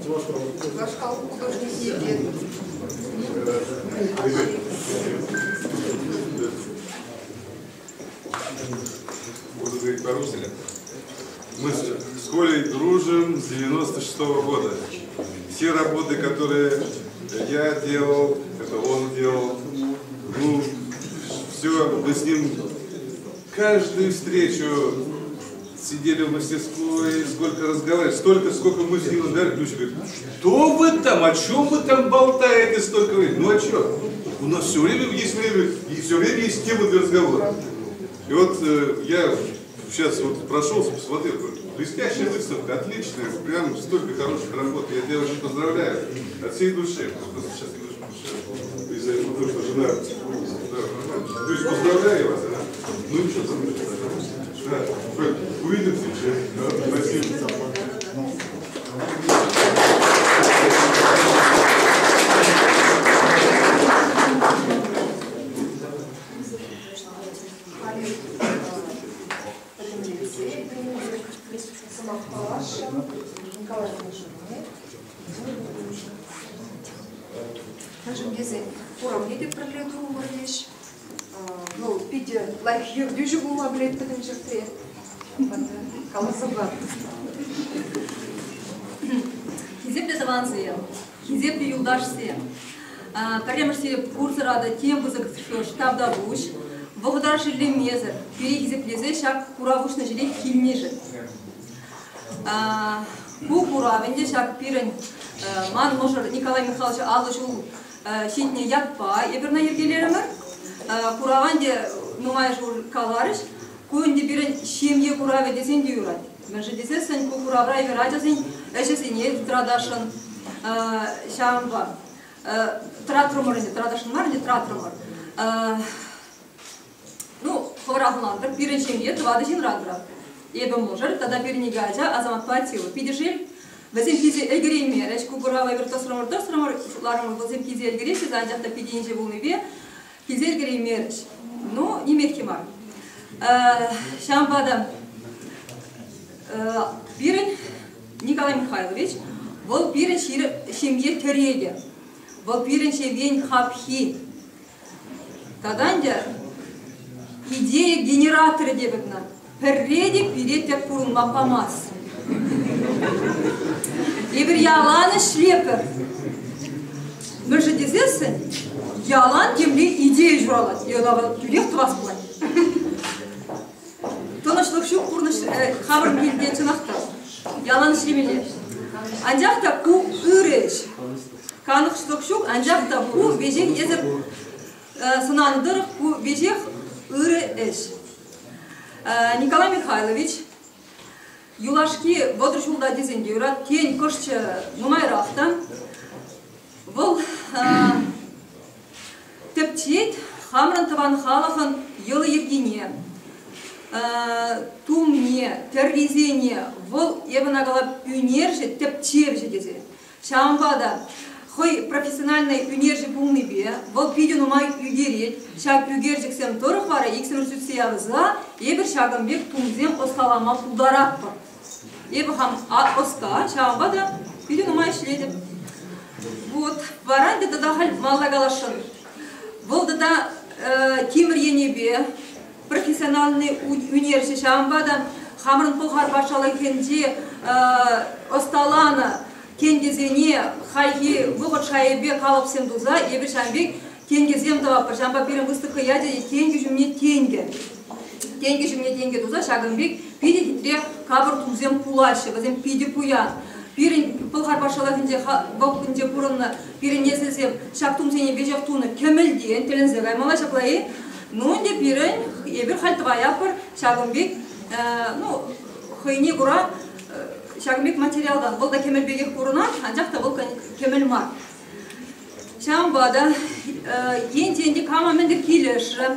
Чӑваш халӑх художникне те. Буду говорить по-русски. Мы с Колей дружим с 96-го года. Все работы, которые я делал, это он делал. Ну, все, мы с ним каждую встречу сидели в мастерской, сколько разговаривали, столько, сколько мы с ним разговаривали. Ключ говорит, что вы там, о чем вы там болтаете столько времени? Ну о чем? У нас все время есть время, и все время есть тема для разговора. И вот я сейчас вот прошелся, посмотрел, блестящая выставка, отличная, прям столько хороших работ. Я тебя очень поздравляю от всей души. Просто сейчас немножко душе, из-за того, что жена... Да, то есть поздравляю вас, да? Ну ничего, да. Увидимся еще. Да, спасибо. Ертӳҫӗ пулма пӗлет пӗтӗм ҫӗртре. Каласа пар. Хисеплӗ тӑвансем, хисеплӗ юлташсем. Пӗрремӗш сире пурсӑра та тем пысӑк штаб-та пуҫ. Вӑхӑта шеллемесӗр, пире хисеплесе ҫак курав уҫнӑ ҫӗре килнишӗн. Ку курав ӗнтӗ ҫак пирӗн ман мӑшӑр Николай Михайлович 50 ҫул ҫитнӗ ятпа эпир ӑна йӗркелерӗмӗр. Курава ӗнтӗ нумай ҫул каларӗҫ. Ку ӗнтӗ пирӗн ҫемье куравӗ тесен те юрать. Мӗншӗн тесессӗн ку куравра эпир ачасен ӗҫӗсене тӑратасшӑн. Ҫавӑнпа тӑратрӑмӑр ӗнтӗ, тӑратасшӑн мар ӗнтӗ, тӑратрӑмӑр. Ну, хӑвӑрах ӑнлантӑр, пирӗн ҫемье 4 ҫынран тӑрать. Эпӗ мӑшӑр тата пирӗн 2 ача Азаматпа Атила. Питӗ шел, Вӗсем килсе ӗлкӗреймерӗҫ. Ку курава эпир тӑсрӑмӑр, тӑсрӑмӑр, шутларӑмӑр, вӗсем килсе ӗлкӗреҫҫӗ, анчах та питӗ инҫе пулнипе килсе ӗлкӗреймерӗҫ. Ну, нимех те мар. Ҫавӑнпа та пирӗн Николай Михайлович, вӑл пирӗн ҫемье тӗрекӗ, вӑл пирӗн ҫемьен хапхи. Тата ӗнтӗ идея генераторӗ те пӗтнӗ. Пӗрре те пире тӗп пурӑнма памасть. Эпир ялан ӗҫлепӗр. Мӗншӗн тесессӗн ялан темле идея ҫуралать. И ӑна вӑл тӳрех тӑвас пулать. Тӑнӑҫлӑх ҫук пурнӑҫ хамӑр килте чӑнах та. Ялан ӗҫлемелле. Анчах та ку ырӑ ӗҫ. Канӑҫлӑх ҫук, анчах та ку веҫех эсӗр сӑнанӑ тӑрӑх ку веҫех ырӑ ӗҫ. Николай Михайлович юлашки 30 ҫулта тесен те юрать, тен, кӑшчӗ нумайрах та. Вӑл тӗпчет хамӑрӑн тӑван халӑхӑн йӑли-йӗркине, тумне, тӗррисене. Вӑл, эпӗ ӑна калап, ӳнерҫӗ, тӗпчевҫӗ тесе. Ҫавӑнпа та хӑй профессиональнӑй ӳнерҫӗ пулнипе вӑл питӗ нумай ӳкерет. Ҫак ӳкерчӗксем тӑрӑх вара иксӗмӗр сӳтсе явса эпир ҫакӑн пек тумсем ӑсталама пултаратпӑр. Эпӗ хам ӑста, ҫавӑнпа та питӗ нумай ӗҫлетӗп. Вот, вара ӗнтӗ тата халь малла каласшӑн. Вӑл тата тимӗр енӗпе профессиональный ӳнерҫӗ, ҫавӑнпа та хамӑрӑн Пӑлхар патшалӑхӗнче ӑсталанӑ тенкӗсене хальхи вӑхӑт шайӗпе калӑпсем туса эпир ҫавӑн пек тенкӗсем тӑватпӑр. Ҫавӑнпа пирӗн выставка ячӗ тенкӗ ҫумне тенкӗ. Тенкӗ ҫумне тенкӗ туса ҫакӑн пек питӗ хитре капӑр тумсем пулаҫҫӗ. Вӗсем питӗ пуян. Пирӗн Пӑлхар патшалӑхӗнче вӑхӑтӗнче пурӑннӑ пирӗн несӗлсем ҫак тумсене веҫех тунӑ кӗмӗлтен тӗлӗнсе каймалла ҫапла-и? Ну, ӗнтӗ пирӗн, эпир халь тӑваятпӑр ҫакӑн пек, ну, хӑйне кура ҫакӑн пек материалтан. Вӑл та кӗмӗл пекех курӑнать, анчах та вӑл кӗмӗл мар. Ҫавӑнпа та енчен те кама мӗн-тӗр килӗшрӗ.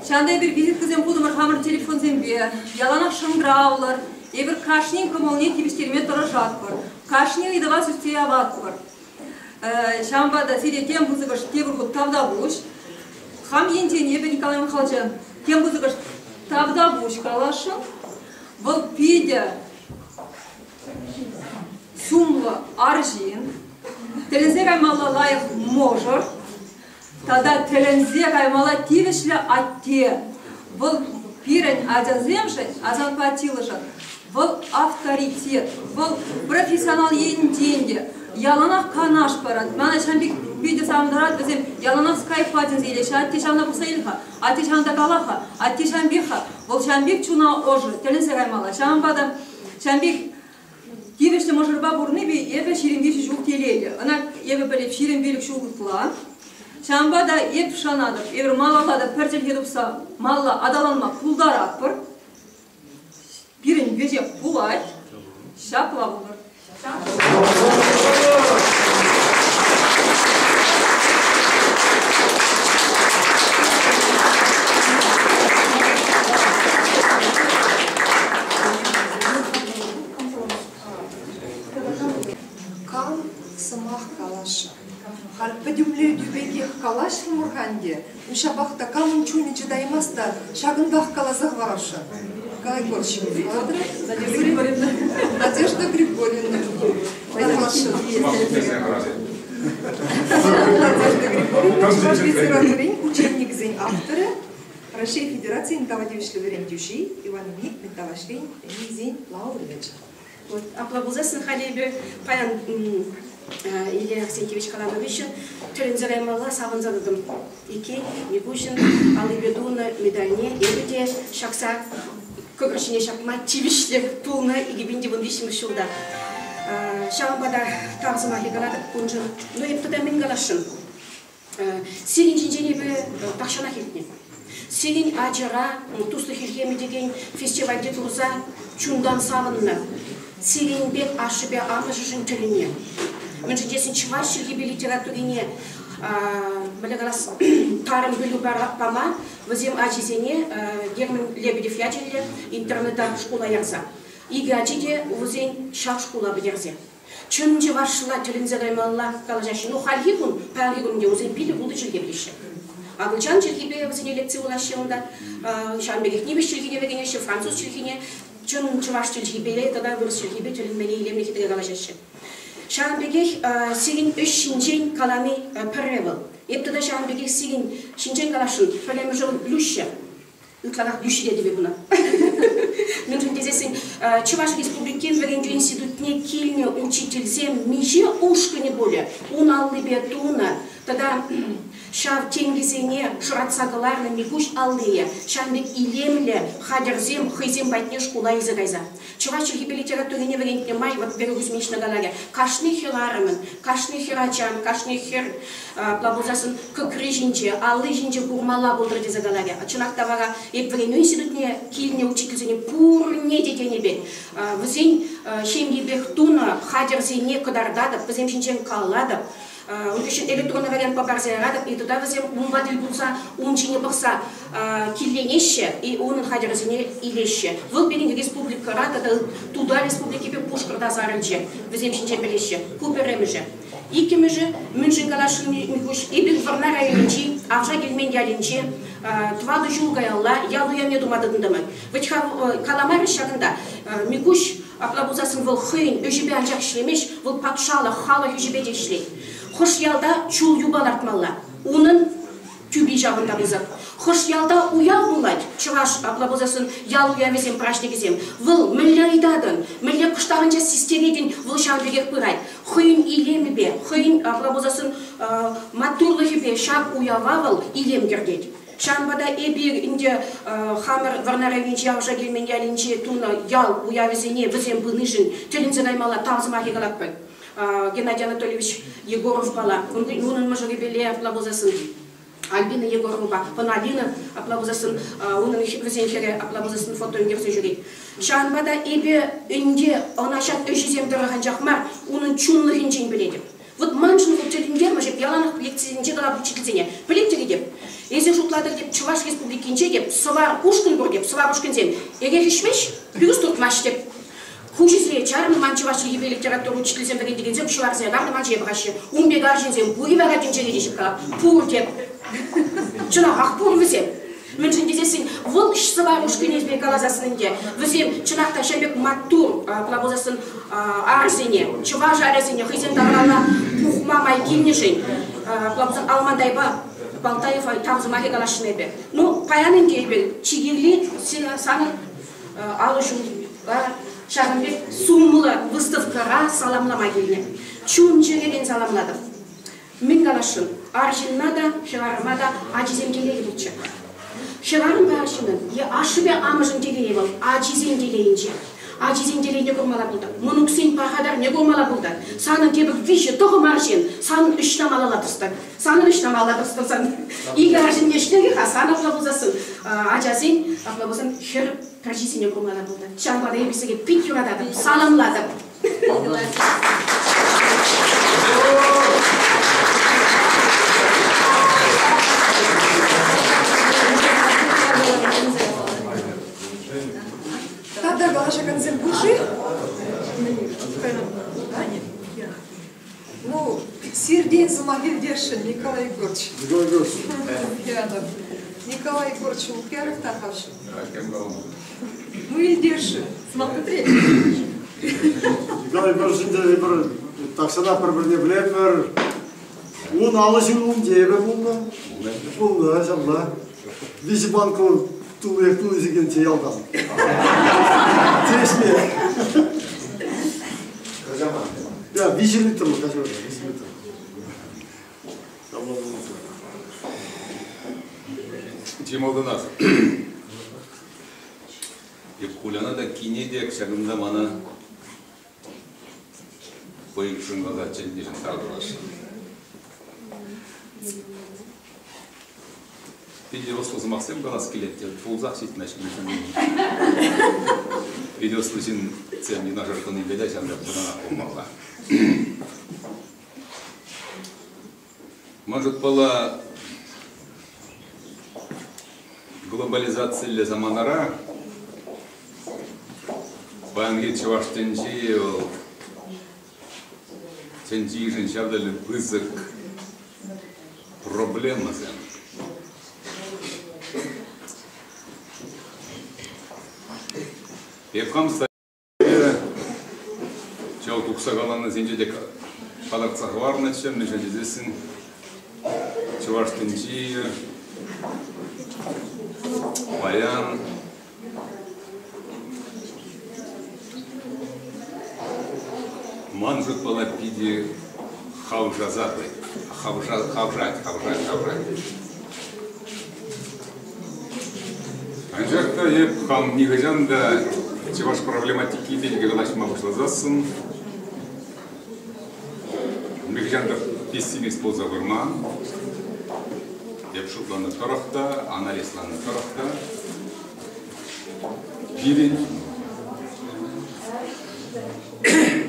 Ҫавӑнта эпир визиткӑсем хутӑмӑр хамӑр телефонсемпе. Яланах шӑнкӑравлӑр. Эпир кашнин кӑмӑлне тивӗҫтерме тӑрӑшатпӑр. Кашни ыйтӑва сӳтсе яватпӑр. Ҫавӑнпа та сире тем пысӑкӑш тепӗр хут тавтапуҫ. Хам енчен эпӗ Николай Михайловича тем пысӑкӑш тавтапуҫ каласшӑн. Вӑл питӗ сумлӑ арҫын, тӗлӗнсе каймалла лайӑх мӑшӑр тата тӗлӗнсе каймалла тивӗҫлӗ атте. Вӑл пирӗн ачасемшӗн, Асанпа Аттилӑшӑн, вӑл авторитет, вӑл профессионал енчен те яланах канаш парать. Мана ҫавӑн пек питӗ савӑнтарать, вӗсем яланах скайппа чӗнсе илеҫҫӗ. Атте ҫавна пӑхса ил-ха, атте ҫавӑнта кала-ха, атте ҫавӑн пек-ха. Вӑл ҫавӑн пек чуна ӑшӑ, тӗлӗнсе каймалла. Ҫавӑнпа та ҫавӑн пек тивӗҫлӗ мӑшӑрпа пурӑннипе эпӗ 23 ҫул телейлӗ. Ӑна эпӗ пӗлеп 25 ҫул ытла. Ҫавӑнпа та эп шанатӑп, эпир малалла та пӗр чӗлхе тупса малалла аталанма пултаратпӑр. Пирӗн веҫех пулать. Ҫапла пултӑр. Кам сӑмах каласшӑн? Халь пӗтӗмлетӳ пекех калаҫрӑмӑр-ха ӗнтӗ. Ҫапах та камӑн чунӗ чӑтаймасть та ҫакӑнтах каласа хӑварасшӑн. Николай Егорович, Надежда Григорьевна. Надежда Григорьевна. Надежда Григорьевна чӑваш литературин учебникӗсен авторӗ, Раҫҫей Федерацийӗн тава тивӗҫлӗ вӗрентӳҫи Иван Мик Миталашвин Низин лауреачӗ. Вот, апла пулсассӑн халӗ эпир паян Илья Арсентьевич каланӑ хыҫҫӑн тӗлӗнсе каймалла савӑнса тӑтӑм. Иккен, Микуҫӑн аллипе тунӑ медальне эпӗ те ҫакса кӑкӑр ҫине ҫакма тивӗҫлӗ пулнӑ 2013 ҫулта. Ҫавӑнпа та тав сӑмахӗ калатӑп куншӑн. Ну, эп тата мӗн каласшӑн? Сирӗн ҫинчен эпӗ тахҫанах илтнӗ. Сирӗн ачӑра Туслӑх хӗлхемӗ текен фестивальте курса чунтан савӑннӑ. Сирӗн пек ашшӗпе амӑшӗшӗн тӗлӗннӗ. Мӗншӗн тесен чӑваш чӗлхипе литературине мӗнле калас, тарӑн пӗлӳ пама вӗсем ачисене Герман Лебедев ячӗллӗ интернета шкула ярса. Икӗ ачи те вӗсен ҫав шкула пӗтерсе. Чӑн чӑвашла тӗлӗнсе каймалла калаҫаҫҫӗ. Ну, хальхи кун, паянхи кун ӗнтӗ вӗсем пилӗк-ултӑ чӗлхе пӗлеҫҫӗ. Акӑлчан чӗлхипе вӗсене лекци вулаҫҫӗ унта. Ҫавӑн пекех нимӗҫ чӗлхине вӗренеҫҫӗ, француз чӗлхине, чӑн чӑваш чӗлхипе тата вырӑс чӗлхипе тӗлӗнмелле илемлӗ хитре калаҫаҫҫӗ. Ҫавӑн пекех сирӗн ӗҫ ҫинчен калани пӗрре вӑл. Эп тата ҫавӑн пекех сирӗн ҫинчен каласшӑн. Пӗрремӗшӗ Люҫҫа. Ытларах Люҫҫе тепӗр куна. Мӗншӗн тесессӗн Чӑваш Республикин вӗрентӳ институтне килнӗ учительсем миҫе ушкӑнӗ пулӗ ун аллипе тунӑ тата ҫав тенкӗсене шӑратса кӑларнӑ Микуҫ аллийӗ ҫавӑн пек илемлӗ хатӗрсем хӑйсем патне шкула илсе кайса. Чӑваш чӗлхипе литературине вӗрентнӗ май вот Вера Кузьминична каларӗ, кашни хӗрарӑмӑн, кашни хӗрачан, кашни хӗр апла пулсассӑн кӑкри ҫинче, алли ҫинче курмалла пултӑр тесе каларӗ. Чӑнах та вара эп вӗренӳ институтне килнӗ учительсене пурне те тенӗ пек вӗсен ҫемйипех тунӑ хатӗрсене кӑтартатӑп, вӗсем ҫинчен калатӑп. Ун хыҫҫӑн электронлӑ вариантпа парса яратӑп, и тата вӗсем унпа тӗл пулса ун ҫине пӑхса килленеҫҫӗ и унӑн хатӗрӗсене илеҫҫӗ. Вӑл пирӗн республикӑра тата Тутар Республикипе Пушкӑрта сарӑлчӗ. Вӗсем ҫинчен пӗлеҫҫӗ. Ку пӗрремӗшӗ. Иккӗмӗшӗ, мӗншӗн каласшӑн Михуҫ, эпир Вӑрнар районӗнчи Авша Килмен ялӗнче тӑватӑ ҫул каялла ял уявне тума тытӑнтӑмӑр. Вӗт-ха каламарӗҫ ҫакӑнта, Микуҫ Апла пулсассӑн вӑл хӑйӗн ӗҫӗпе анчах ӗҫлемест, вӑл патшалӑх, халӑх ӗҫӗпе те ӗҫлет. Хӑш ялта чул юпа лартмалла, унӑн тӳпи ҫавӑнта пысӑк. Хӑш ялта уяв пулать, чӑваш, апла пулсассӑн ял уявӗсем, праҫникӗсем, вӑл мӗнле ыйтатӑн, мӗнле кӑштахӑнча систеретӗн, вӑл ҫавӑн пекех пырать. Хӑйӗн илемӗпе, хӑйӗн, апла пулсассӑн, маттурлӑхӗпе ҫак уява вӑл илем кӗртет. Ҫавӑнпа та эпир ӗнтӗ хамӑр Вӑрнар районӗнчи Авша Килмен ялӗнче тунӑ ял уявӗсене вӗсем пынишӗн тӗлӗнсе каймалла тав сӑмахӗ калатпӑр. Геннадий Анатольевич Егоровпала, унӑн мӑшӑрӗпеле апла пулсассӑн Альбина Егоровӑпа, ӑна Алина апла пулсассӑн унӑн вӗсен хӗрӗ апла пулсассӑн фото ӳкерсе ҫӳрет. Ҫавӑнпа та эпӗ ӗнтӗ ӑна ҫак ӗҫӗсем тӑрӑх анчах мар, унӑн чунлӑхӗнчен пӗлетӗп. Вот маншӑн вӑл тӗлӗнтермӗш, эп яланах лекцисенче калап учительсене. Пӗлетӗр теп, эсир шутлатӑр теп, Чӑваш Республикинче теп, сӑвар ушкӑн пур теп, сӑвар ушкӑнсем эрех ӗҫмеҫ, пирус туртмасть теп. Хуҫисене чарнӑ ман чӑваш чӗлхипе литература учителӗсем вӗрентекенсем ҫӑварсене ларнӑ ман ҫине пӑхаҫҫӗ. Ун пек арҫынсем пур-и вара тӗнчере те ҫыпкалап. Пур теп. Чӑнахах пур вӗсем. Мӗншӗн тесессӗн вӑл сӑвар ушкӑнӗпе каласассӑн ӗнтӗ вӗсем чӑнах та ҫав пек маттур апла пулсассӑн арсене, чӑваш арӗсене хӑйсен таврана пухма май килнӗшӗн апла пулсан Алмантайпа Балтаева тав сӑмахӗ каласшӑн эпӗ. Ну, паян ӗнтӗ эпир чи кирли санӑн алӑ ҫулпа ҫакӑн пек сумлӑ выставкӑра саламлама килнӗ. Чун-чӗререн саламлатӑп. Мӗн каласшӑн, арҫынна та, хӗрарӑма та ачисем телейлӗ пулччӑр. Хӗрарӑмпа арҫыннӑн е ашшӗпе амӑшӗн телейӗ вӑл ачисен телейӗнче. Ачисен телейне курмалла пултӑр, мӑнуксен пархатарне курмалла пултӑр. Санӑн тепӗр виҫӗ тӑхӑм арҫын санӑн ӗҫна малалла тӑстӑр. Санӑн ӗҫна малалла тӑстӑр сан. Икӗ арҫын ӗҫлӗ-ха, сан апла пулсассӑн ачасен апла пулсан хӗр пӗрчисене курмалла пултӑр. Ҫавӑнпа та эпир сире пит юрататӑп, саламлатӑп. Тата калаҫакансем пур-ши? Ну, сиртен сӑмах илтесшӗн, Николай Егорович. Николай Егорович. Лукьянов. Николай Егорович Лукьянов тархасшӑн. Ну, илтесшӗн. Сӑмах пӗтрет. Николай Егорович ӗнтӗ эпир тахҫанах пӗр-пӗрне пӗлетпӗр. Ун алӑ ҫырӑвӗнче эпӗ пулнӑ. Пулнӑ, ҫапла. Виҫӗ банка туллиех тулли сикенччӗ ялтан. Тивӗҫме. Я, виҫӗ литр, каҫар, виҫӗ литр. Ҫапла пулнӑ. Чи малтанах эп Куляна та кине те ҫакӑнта мана хӑй шӑнкӑрса чӗннӗшӗн тав тӑвасшӑн. Питӗ ӑслӑ сӑмахсем калас килет те, пулсах ҫитмест мӗншӗн. Питӗ ӑслӑ ҫынсем юнашар тӑнипе те ҫамрӑк вӑтанах пулмалла. Ман шутпала, глобализациллӗ саманара Паянхи чӑваш тӗнчи вӑл тӗнчишӗн ҫав тери пысӑк проблемӑсем. Эп хам Ҫав тухса каланисенче те палӑртса хӑварнӑччӗ, мӗншӗн тесессӗн чӑваш тӗнчи паян ман шутпала питӗ хавшаса хавшать, хавшать, хавшать. Анчах та эп хам нихӑҫан та чӑваш проблематики пирки калаҫма пуҫласассӑн нихӑҫан та пессимист пулса курман. Эп шутланӑ тӑрӑх та, анализланӑ тӑрӑх та пирӗн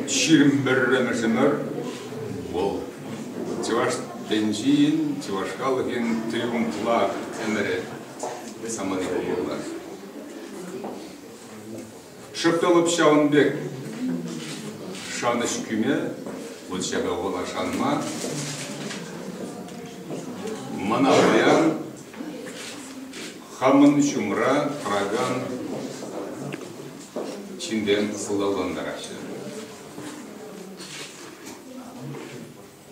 21-мӗш ӗмӗр вӑл чӑваш тӗнчин, чӑваш халӑхӗн триумфла ӗмӗрӗ самани пулмалла. Шӑп та лӑп ҫавӑн пек шанӑҫ кӳме, вот ҫакӑ вӑла шанма мана паян хамӑн ҫумра тӑракан ҫынсем сӑлтавлантараҫҫӗ.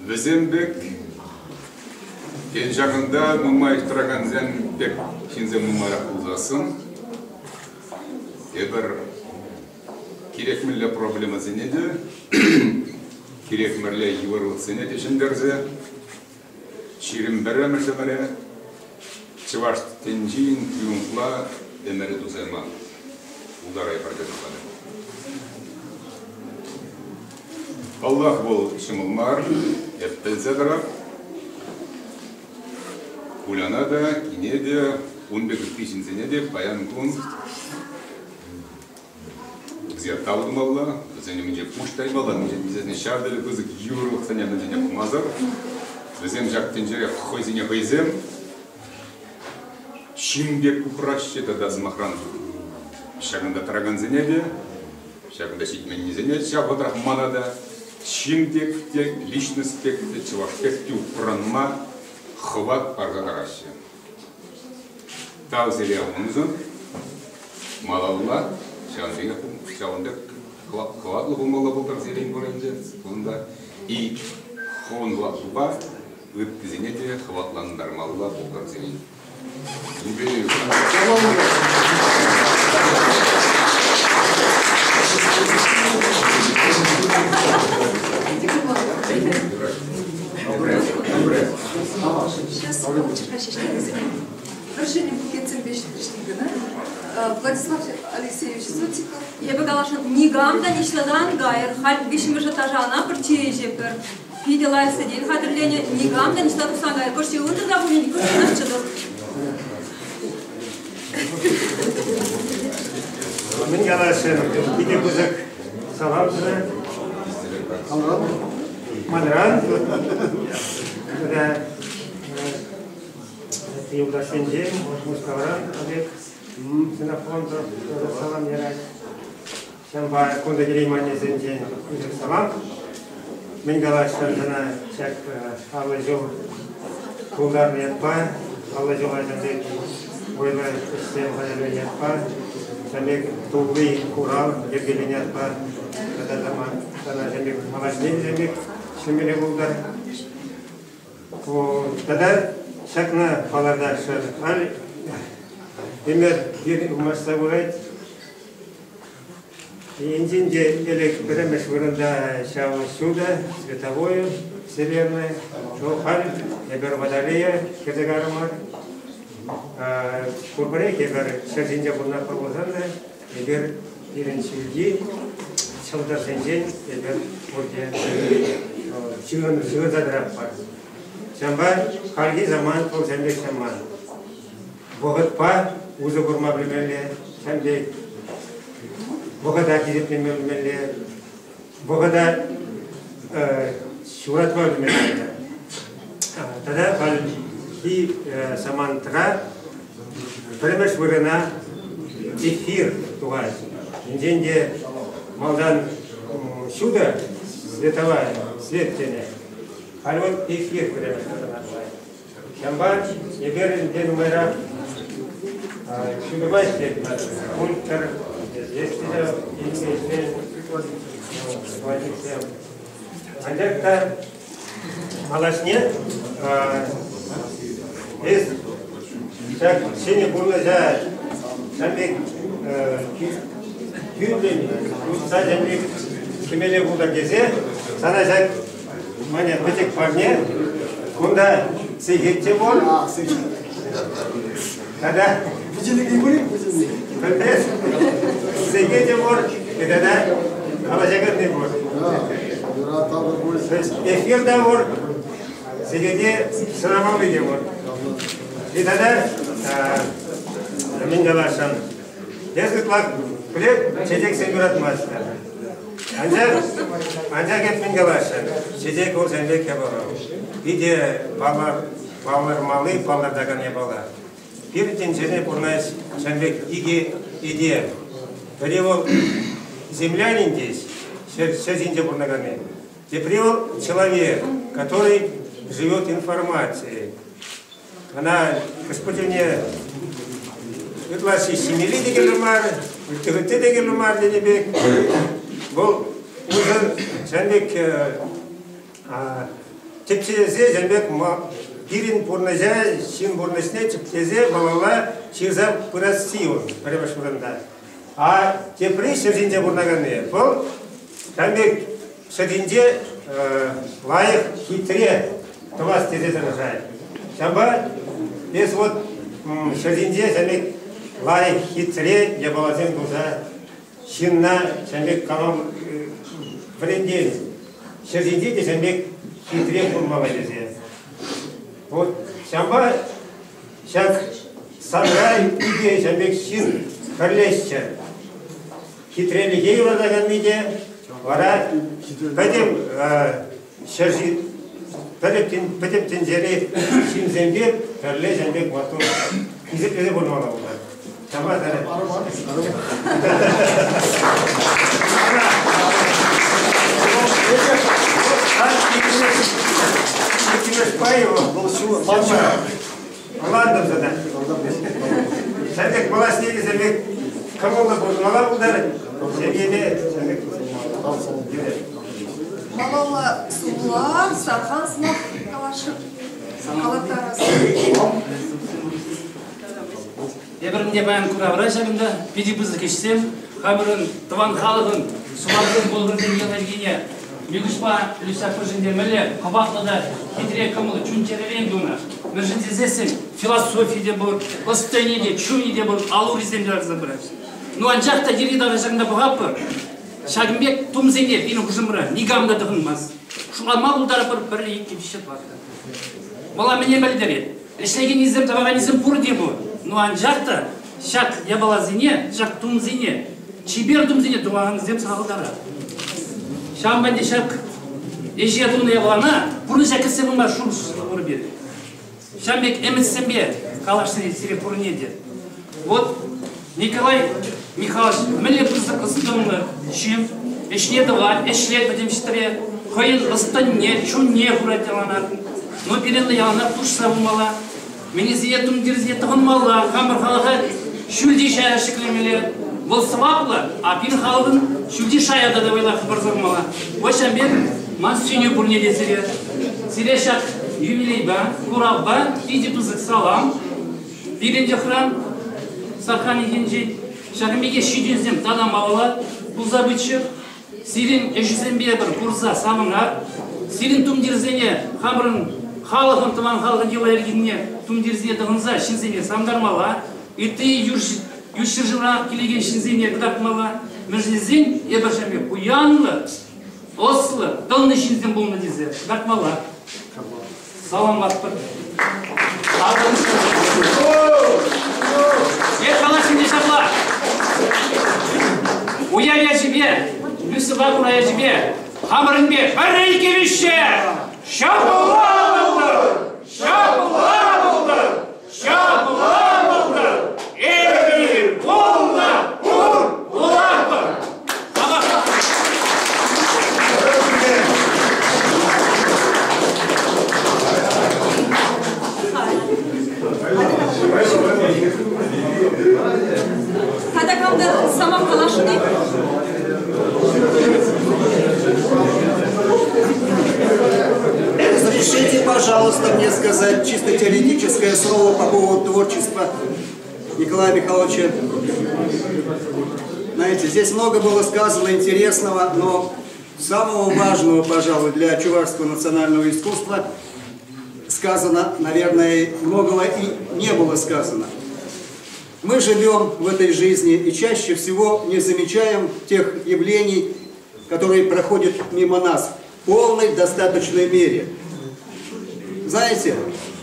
Вӗсем пек тен ҫакӑнта нумай тӑракансем пек ҫынсем нумайрах пулсассӑн эпир кирек мӗнле проблемӑсене те, кирек мӗнле йывӑрлӑхсене те ҫӗнтерсе 21-мӗш ӗмӗре чӑваш тӗнчин триумфла ӗмӗрӗ туса яма пултарайӑпӑр тесе шутлатӑп. Паллах, вӑл ҫӑмӑл мар, эп пӗлсе тӑрап. Куляна та, кине те, ун пек ытти ҫынсене те паян кун вӗсене тав тумалла, вӗсен умӗнче пуҫ таймалла, вӗсене ҫав тери пысӑк йывӑрлӑхсене мӗншӗн пӑхмасӑр, вӗсем ҫак тӗнчере хӑйсене хӑйсем ҫын пек упраҫҫӗ тата, сӑмахран, ҫакӑнта тӑракансене те, ҫакӑнта ҫитменнисене ҫав вӑхӑтрах мана та ҫын пек те, личность пек те, чӑваш пек те упранма хӑват парса тӑраҫҫӗ. Тав сире уншӑн. Малалла ҫавӑн пекех ҫавӑн пек хӑватлӑ пулмалла пултӑр сирӗн пур ӗнтӗ кунта. И хӑвӑн хӑватлупа ыттисене те хӑватлантармалла пултӑр сирӗн. Юбилей. Сейчас Вӗрҫӗнӗ букетсемпе ҫитрӗҫ кӑна. Владислав Алексеевич Зотиков. Эпӗ каласшӑн, никам та ниҫтан кайӑр. Халь виҫҫӗмӗш этажа ана пӗр чей ӗҫӗпӗр. Питӗ лайӑх сӗтел хатӗрленӗ. Никам та ниҫта тухсан кайӑр. Кӑшт ывӑнтӑр та пулин, кӑшт чӑтӑр. Мӗн каласшӑн, питӗ пысӑк салам сире. Манран. Тата юлташсенчен, Мускавран Олег Ксенофонтов салам ярать. Ҫавӑнпа кунта килейменнисенчен пысӑк салам. Мӗн каласшӑн сана ҫак 50 ҫул тултарнӑ ятпа, 50 ҫул ачасен вӑйлӑ ӗҫсем хатӗрленӗ ятпа, ҫавӑн пек тулли курав йӗркеленӗ ятпа тата сана ҫавӑн пек малашне те ҫавӑн пек ӗҫлемелле пултӑр. Тата ҫакна палӑртасшӑн. Халь ӗмӗр пирӗн умашса пырать. Енчен те ӗлӗк пӗрремӗш вырӑнта ҫав ҫутӑ, световое вселенная, то халь эпир Водолея кӗрсе карӑмӑр. Пурпӗрех эпир ҫӗр ҫинче пурӑнатпӑр пулсан та эпир пирӗн ҫӳлти ҫӑлтӑрсенчен эпир пурте ҫыхӑнса тӑратпӑр. Ҫавӑнпа хальхи саман вӑл ҫавӑн пек саман. Вӑхӑтпа усӑ курма пӗлмелле, ҫавӑн пек вӑхӑта хисеплеме пӗлмелле, вӑхӑта ҫуратма пӗлмелле. Тата хальхи самантра пӗрремӗш вырӑна эфир тухать. Енчен те Малтан ҫутӑ, световая, свет тенӗ. Халь вот эфир пӗрремӗш вырӑна пулать. Ҫавӑнпа эпир ӗнтӗ нумайрах ҫутӑпа ӗҫлетпӗр. Пунктор, есть платниксем. Анчах та малашне эс ҫак ҫӗнӗ пурнӑҫа ҫав пек тӳрлӗн утса ҫав пек кӗмелле пултӑр тесе сана ҫак мане пӗчӗк парне кунта сехет те пур. Тата пӗлмес сехет те пур, тата калаҫаканни пур. Эфир та пур, сехете сӑнамалли те пур. И тата мӗн каласшӑн, эс ытлах пӗлет, чечексем юратмасть. Анчах, анчах эп мӗн каласшӑн, чечек вӑл сан пек япала. Питӗ палӑрмалли палӑртакан япала. Пир тӗнчене пурӑнать ҫав пек икӗ этем. Пӗри вӑл землянин теҫ, ҫӗр ҫинче пурӑнаканни. Тепри вӑл человек, который живет информацией. Ӑна господине ытлашши ҫимелли те кирлӗ мар, ытти те кирлӗ мар тенӗ пек. Вӑл уншӑн ҫавӑн пек тӗпчесе ҫавӑн пек пирӗн пурнӑҫа, ҫын пурнӑҫне тӗпчесе малалла ҫырса пырасси вӑл пӗрремӗш вырӑнта. А тепри ҫӗр ҫинче пурӑнаканни вӑл ҫавӑн пек ҫӗр ҫинче лайӑх, хитре тӑвас тесе тӑрӑшать. Ҫавӑнпа эс вот ҫӗр ҫинче ҫавӑн пек лайӑх, хитре япаласем туса ҫынна ҫавӑн пек калам вӗрентен. Ҫӗр ҫинче те ҫавӑн пек хитре пулмалла тесе. Вот ҫавӑнпа ҫак санра икӗ ҫавӑн пек ҫын пӗрлешчӗр. Хитрелӗхе юратаканни те вара пӗтӗм ҫӗр пӗтӗм тӗнчери ҫынсемпе пӗрле ҫавӑн пек маттур хисеплесе пурӑнмалла пулать. Ҫавӑнпа Ӑнлантӑм сана. Ҫав пек малашне те ҫав пек кӑмӑллӑ пурӑнмалла пултарать. Ҫемьене ҫав пек Малалла сумла, Сархан сӑмах калашӑп. Калаттарас. Эпир ӗнтӗ паян куравра ҫакӑнта питӗ пысӑк ӗҫсем хамӑрӑн тӑван халӑхӑн сӑваплӑ пулӑвӗсен йӑли-йӗркине Микушпа Люся хушшинче мӗнле хӑватлӑ та хитре кӑмӑл чун-чӗререн тунӑ. Мӗншӗн тесессӗн философи те пур, ӑс-тӑнӗ те, чунӗ те пур, ал-урисем те ларса пыраҫҫӗ. Ну анчах та йӗри-тавра ҫакӑнта пӑхатпӑр, ҫакӑн пек тумсене пирӗн хушӑмра никам та тӑхӑнмасть. Шутлама пултаратпӑр пӗрре, иккӗ, виҫҫӗ, тӑваттӑ. Вӑл мӗне пӗлтерет? Ӗҫлекеннисем, тӑваканнисем пурте пур. Ну анчах та ҫак япаласене, ҫак тумсене, чипер тумсене тӑвакансем сахалтарах. Ҫавӑнпа ӗнтӗ ҫак ӗҫе тунӑ япалана пурнӑҫа кӗртсе пыма шухӑш пур пирӗн. Ҫавӑн пек ӗмӗтсемпе калаҫни сире пурне те. Вот Николай Михайлович мӗнле пысӑк ӑс-тӑнлӑ ҫын, ӗҫне тӑвать, ӗҫлет пӗтӗм ҫӗре, хӑйӗн ӑс-тӑнне, чунне хурать яланах. Но пирӗн яланах тушса пымалла, мӗнесене тумтирсене тӑхӑнмалла, хамӑр халӑха ҫӳлти шая ҫӗклемелле. Вӑл сӑваплӑ, а пирӗн халӑхӑн ҫӳлти шая та вӑйлах хӑпарса пымалла. Вот ҫавӑн пек ман сӗнӳ пурне те сире. Сире ҫак юбилейпа, куравпа питӗ пысӑк салам. Пирӗн йӑхран Сархан енчен ҫакӑн пекех ҫитӗнӳсем тата малалла пулса пыччӑр. Сирӗн ӗҫӗсемпе пӗр курса савӑнар. Сирӗн тумтирсене хамӑрӑн халӑхӑн, тӑван халӑхӑн йӑла-йӗркине тумтирсене тӑхӑнса ҫынсене савӑнтармалла. Ытти ют ҫӗршывра килекен ҫынсене кӑтартмалла. Мӗншӗн тесен эпӗ ҫав пек пуянлӑ, ӑслӑ, тӑнлӑ ҫынсем пулнӑ тесе кӑтартмалла. Саламлатпӑр. Е калаҫҫӗ ҫапла. Уяв ячӗпе, Люсьӑпа кура ячӗпе, хамӑрӑнпе пӗрре иккӗ виҫҫе! Ҫапла пултӑр! Ҫапла пултӑр! Ҫапла пултӑр! Эпир пулнӑ, пур, пулатпӑр! мне сказать чисто теоретическое слово по поводу творчества Николая Михайловича. Знаете, здесь много было сказано интересного, но самого важного, пожалуй, для чувашского национального искусства сказано, наверное, многого и не было сказано. Мы живем в этой жизни и чаще всего не замечаем тех явлений, которые проходят мимо нас в полной достаточной мере. Знаете,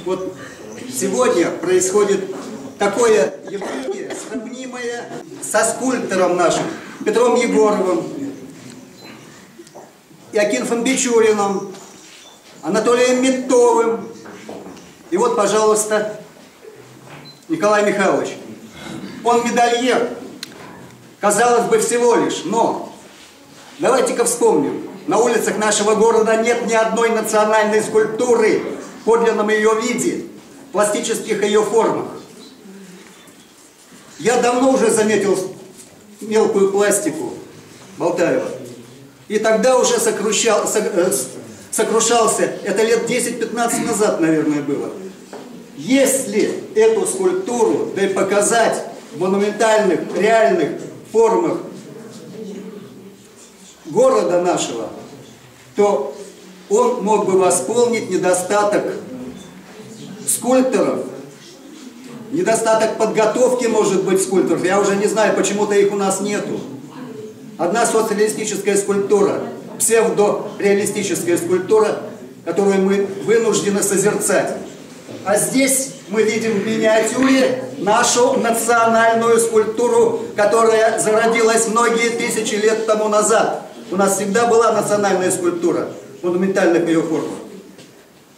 вот сегодня происходит такое явление, сравнимое со скульптором нашим, Петром Егоровым, Иакинфом Бичуриным, Анатолием Митовым. И вот, пожалуйста, Николай Михайлович. Он медальер, казалось бы, всего лишь, но давайте-ка вспомним, на улицах нашего города нет ни одной национальной скульптуры в подлинном ее виде, в пластических ее формах. Я давно уже заметил мелкую пластику Балтаева. И тогда уже сокрушался, это лет 10-15 назад, наверное, было. Если эту скульптуру, да и показать в монументальных, реальных формах города нашего, то он мог бы восполнить недостаток скульпторов, недостаток подготовки, может быть, скульпторов. Я уже не знаю, почему-то их у нас нету. Одна социалистическая скульптура, псевдореалистическая скульптура, которую мы вынуждены созерцать. А здесь мы видим в миниатюре нашу национальную скульптуру, которая зародилась многие тысячи лет тому назад. У нас всегда была национальная скульптура в монументальных ее формах.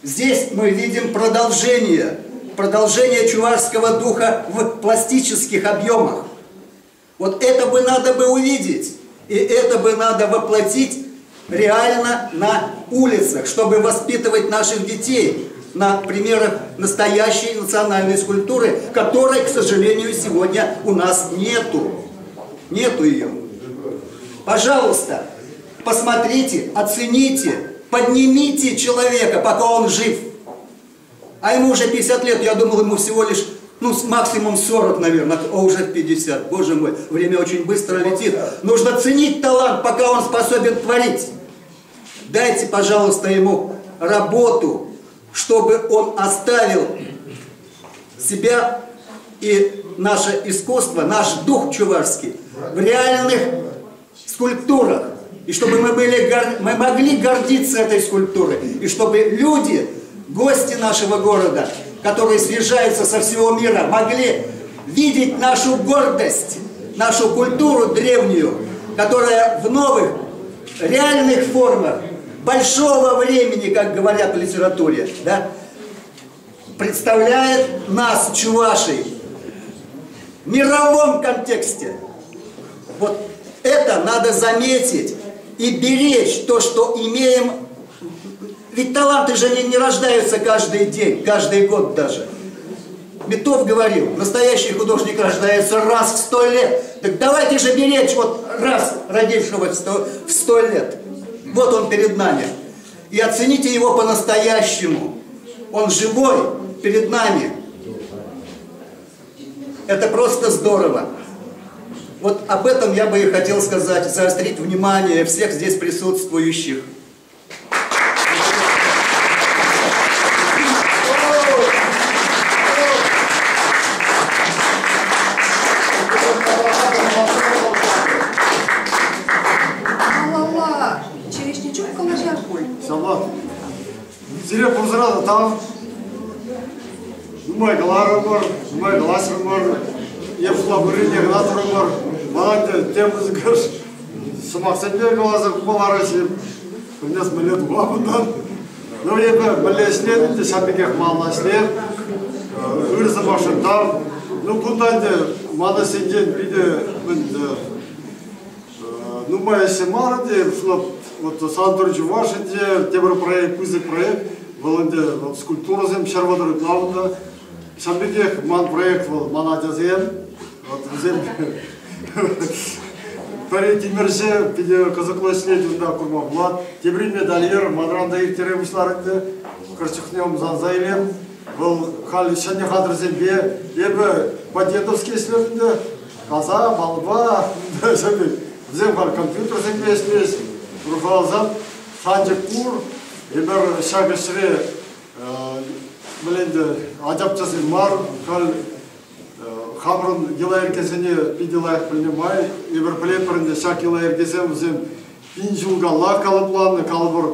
Здесь мы видим продолжение, продолжение чувашского духа в пластических объемах. Вот это бы надо бы увидеть, и это бы надо воплотить реально на улицах, чтобы воспитывать наших детей на примерах настоящей национальной скульптуры, которой, к сожалению, сегодня у нас нету. Нету ее. Пожалуйста, посмотрите, оцените, поднимите человека, пока он жив. А ему уже 50 лет, я думал, ему всего лишь, ну, максимум 40, наверное, а уже 50. Боже мой, время очень быстро летит. Нужно ценить талант, пока он способен творить. Дайте, пожалуйста, ему работу, чтобы он оставил себя и наше искусство, наш дух чувашский в реальных скульптурах. И чтобы мы, мы могли гордиться этой скульптурой. И чтобы люди, гости нашего города, которые съезжаются со всего мира, могли видеть нашу гордость, нашу культуру древнюю, которая в новых, реальных формах большого времени, как говорят в литературе, да, представляет нас, чувашей, в мировом контексте. Вот это надо заметить и беречь то, что имеем. Ведь таланты же не рождаются каждый день, каждый год даже. Митов говорил, настоящий художник рождается раз в 100 лет. Так давайте же беречь вот раз родившегося в 100 лет. Вот он перед нами. И оцените его по-настоящему. Он живой перед нами. Это просто здорово. Вот об этом я бы и хотел сказать, заострить внимание всех здесь присутствующих. Сире пурзырада там, нумай галарымыр, нумай галасырымыр, епшла бұрыне гнатрымыр, маған тем музыкаш, сымақсенде галазы кумалары сеп, принес милет гуабындан. Ну, епі білесінен, те шамбекех малласінен, ырзы башын там, ну, кундан де, мана сенден биде, мен, нумай семары де, вот Сандор Чувашинде, тебір проект, пызык проект, Волонде вот скульптура зем шарвадыр главында. Шамбекех ман проект вол мана жазем. Вот зем. Пӗри тимӗрҫӗ, питӗ кӑсӑклӑ ӗҫлет унта курма пулать. Тепри медальер, манран та ирттере пуҫларӗ ӗнтӗ. Хӑш чухне ӑмсанса илем. Вӑл халь ҫӗнӗ хатӗрсемпе эпӗ Подъедовский ӗҫлеп ӗнтӗ. Каса, малпа, вӗсем халь компьютерсемпе ӗҫлеҫ. Урӑхласан шанчӑк пур. Эпир ҫак ӗҫре мӗнле ачапчасем мар, халь хамӑрӑн йӑла-йӗркесене питӗ лайӑх пӗлнӗ май, эпир пӗлетпӗр ӗнтӗ ҫак йӑла-йӗркесем вӗсем пин ҫулкалла калӑпланнӑ, калӑпӑр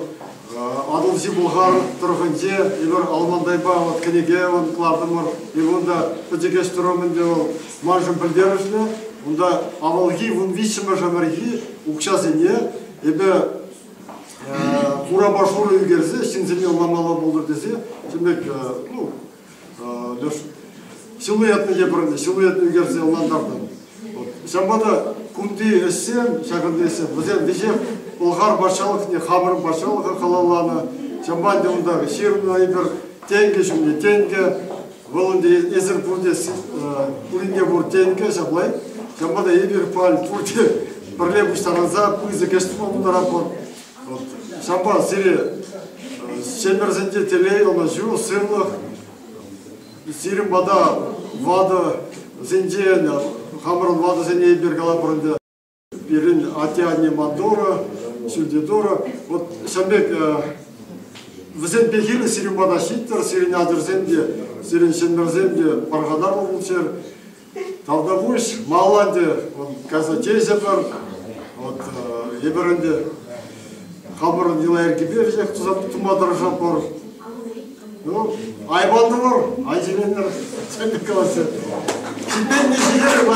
Атӑлҫи Пӑлхар тӑрӑхӗнче эпир Алмантайпа вот кӗнеке кӑлартӑмӑр. Эпир унта пӗчӗк ӗҫ турӑм ӗнтӗ вӑл маншӑн пӗлтерӗшлӗ. Унта авалхи 13-мӗш ӗмӗрхи укҫасене эпӗ хурапа шурӑ ӳкерсе ҫынсене ӑнланмалла пултӑр тесе ҫын пек ну силуэтне те пӗрне силуэтне ӳкерсе ӑнлантартӑм. Ҫавӑнпа та кунти ӗҫсем, ҫакӑнти ӗҫсем, вӗсем веҫех Пӑлхар патшалӑхне, хамӑрӑн патшалӑха халалланӑ. Ҫавӑнпа ӗнтӗ унта ҫырнӑ эпир тенкӗ ҫумне тенкӗ, вӑл ӗнтӗ эсир пурте пурин те пур тенкӗ ҫапла. Ҫавӑнпа та эпир халь пурте пӗрле пуҫтарӑнса пысӑк ӗҫ тума пултаратпӑр. Вот. Ҫавӑнпа сире ҫемйӗрсенче телей, ӑнӑҫу, сывлӑх, сирӗн пата ватӑсенчен, хамӑрӑн ватӑсене эпир калатпӑр ӗнтӗ, пирӗн атте-анне маттура, ҫӳлти Турӑ. Вот ҫавӑн пек вӗсен пехилӗ сирӗн пата ҫиттӗр, сирӗн ачӑрсем те, сирӗн ҫыннӑрсем те пархатарлӑ пулччӑр. Тавтапуҫ, малалла ӗнтӗ кайса чейсӗпӗр. Вот эпир ӗнтӗ хамӑрӑн йӑла-йӗркепе веҫех туса тума тӑрӑшатпӑр. Ну, айван тӑвӑр, ан ҫиленӗр, калаҫҫӗ. Ҫитменни ҫитерӗ.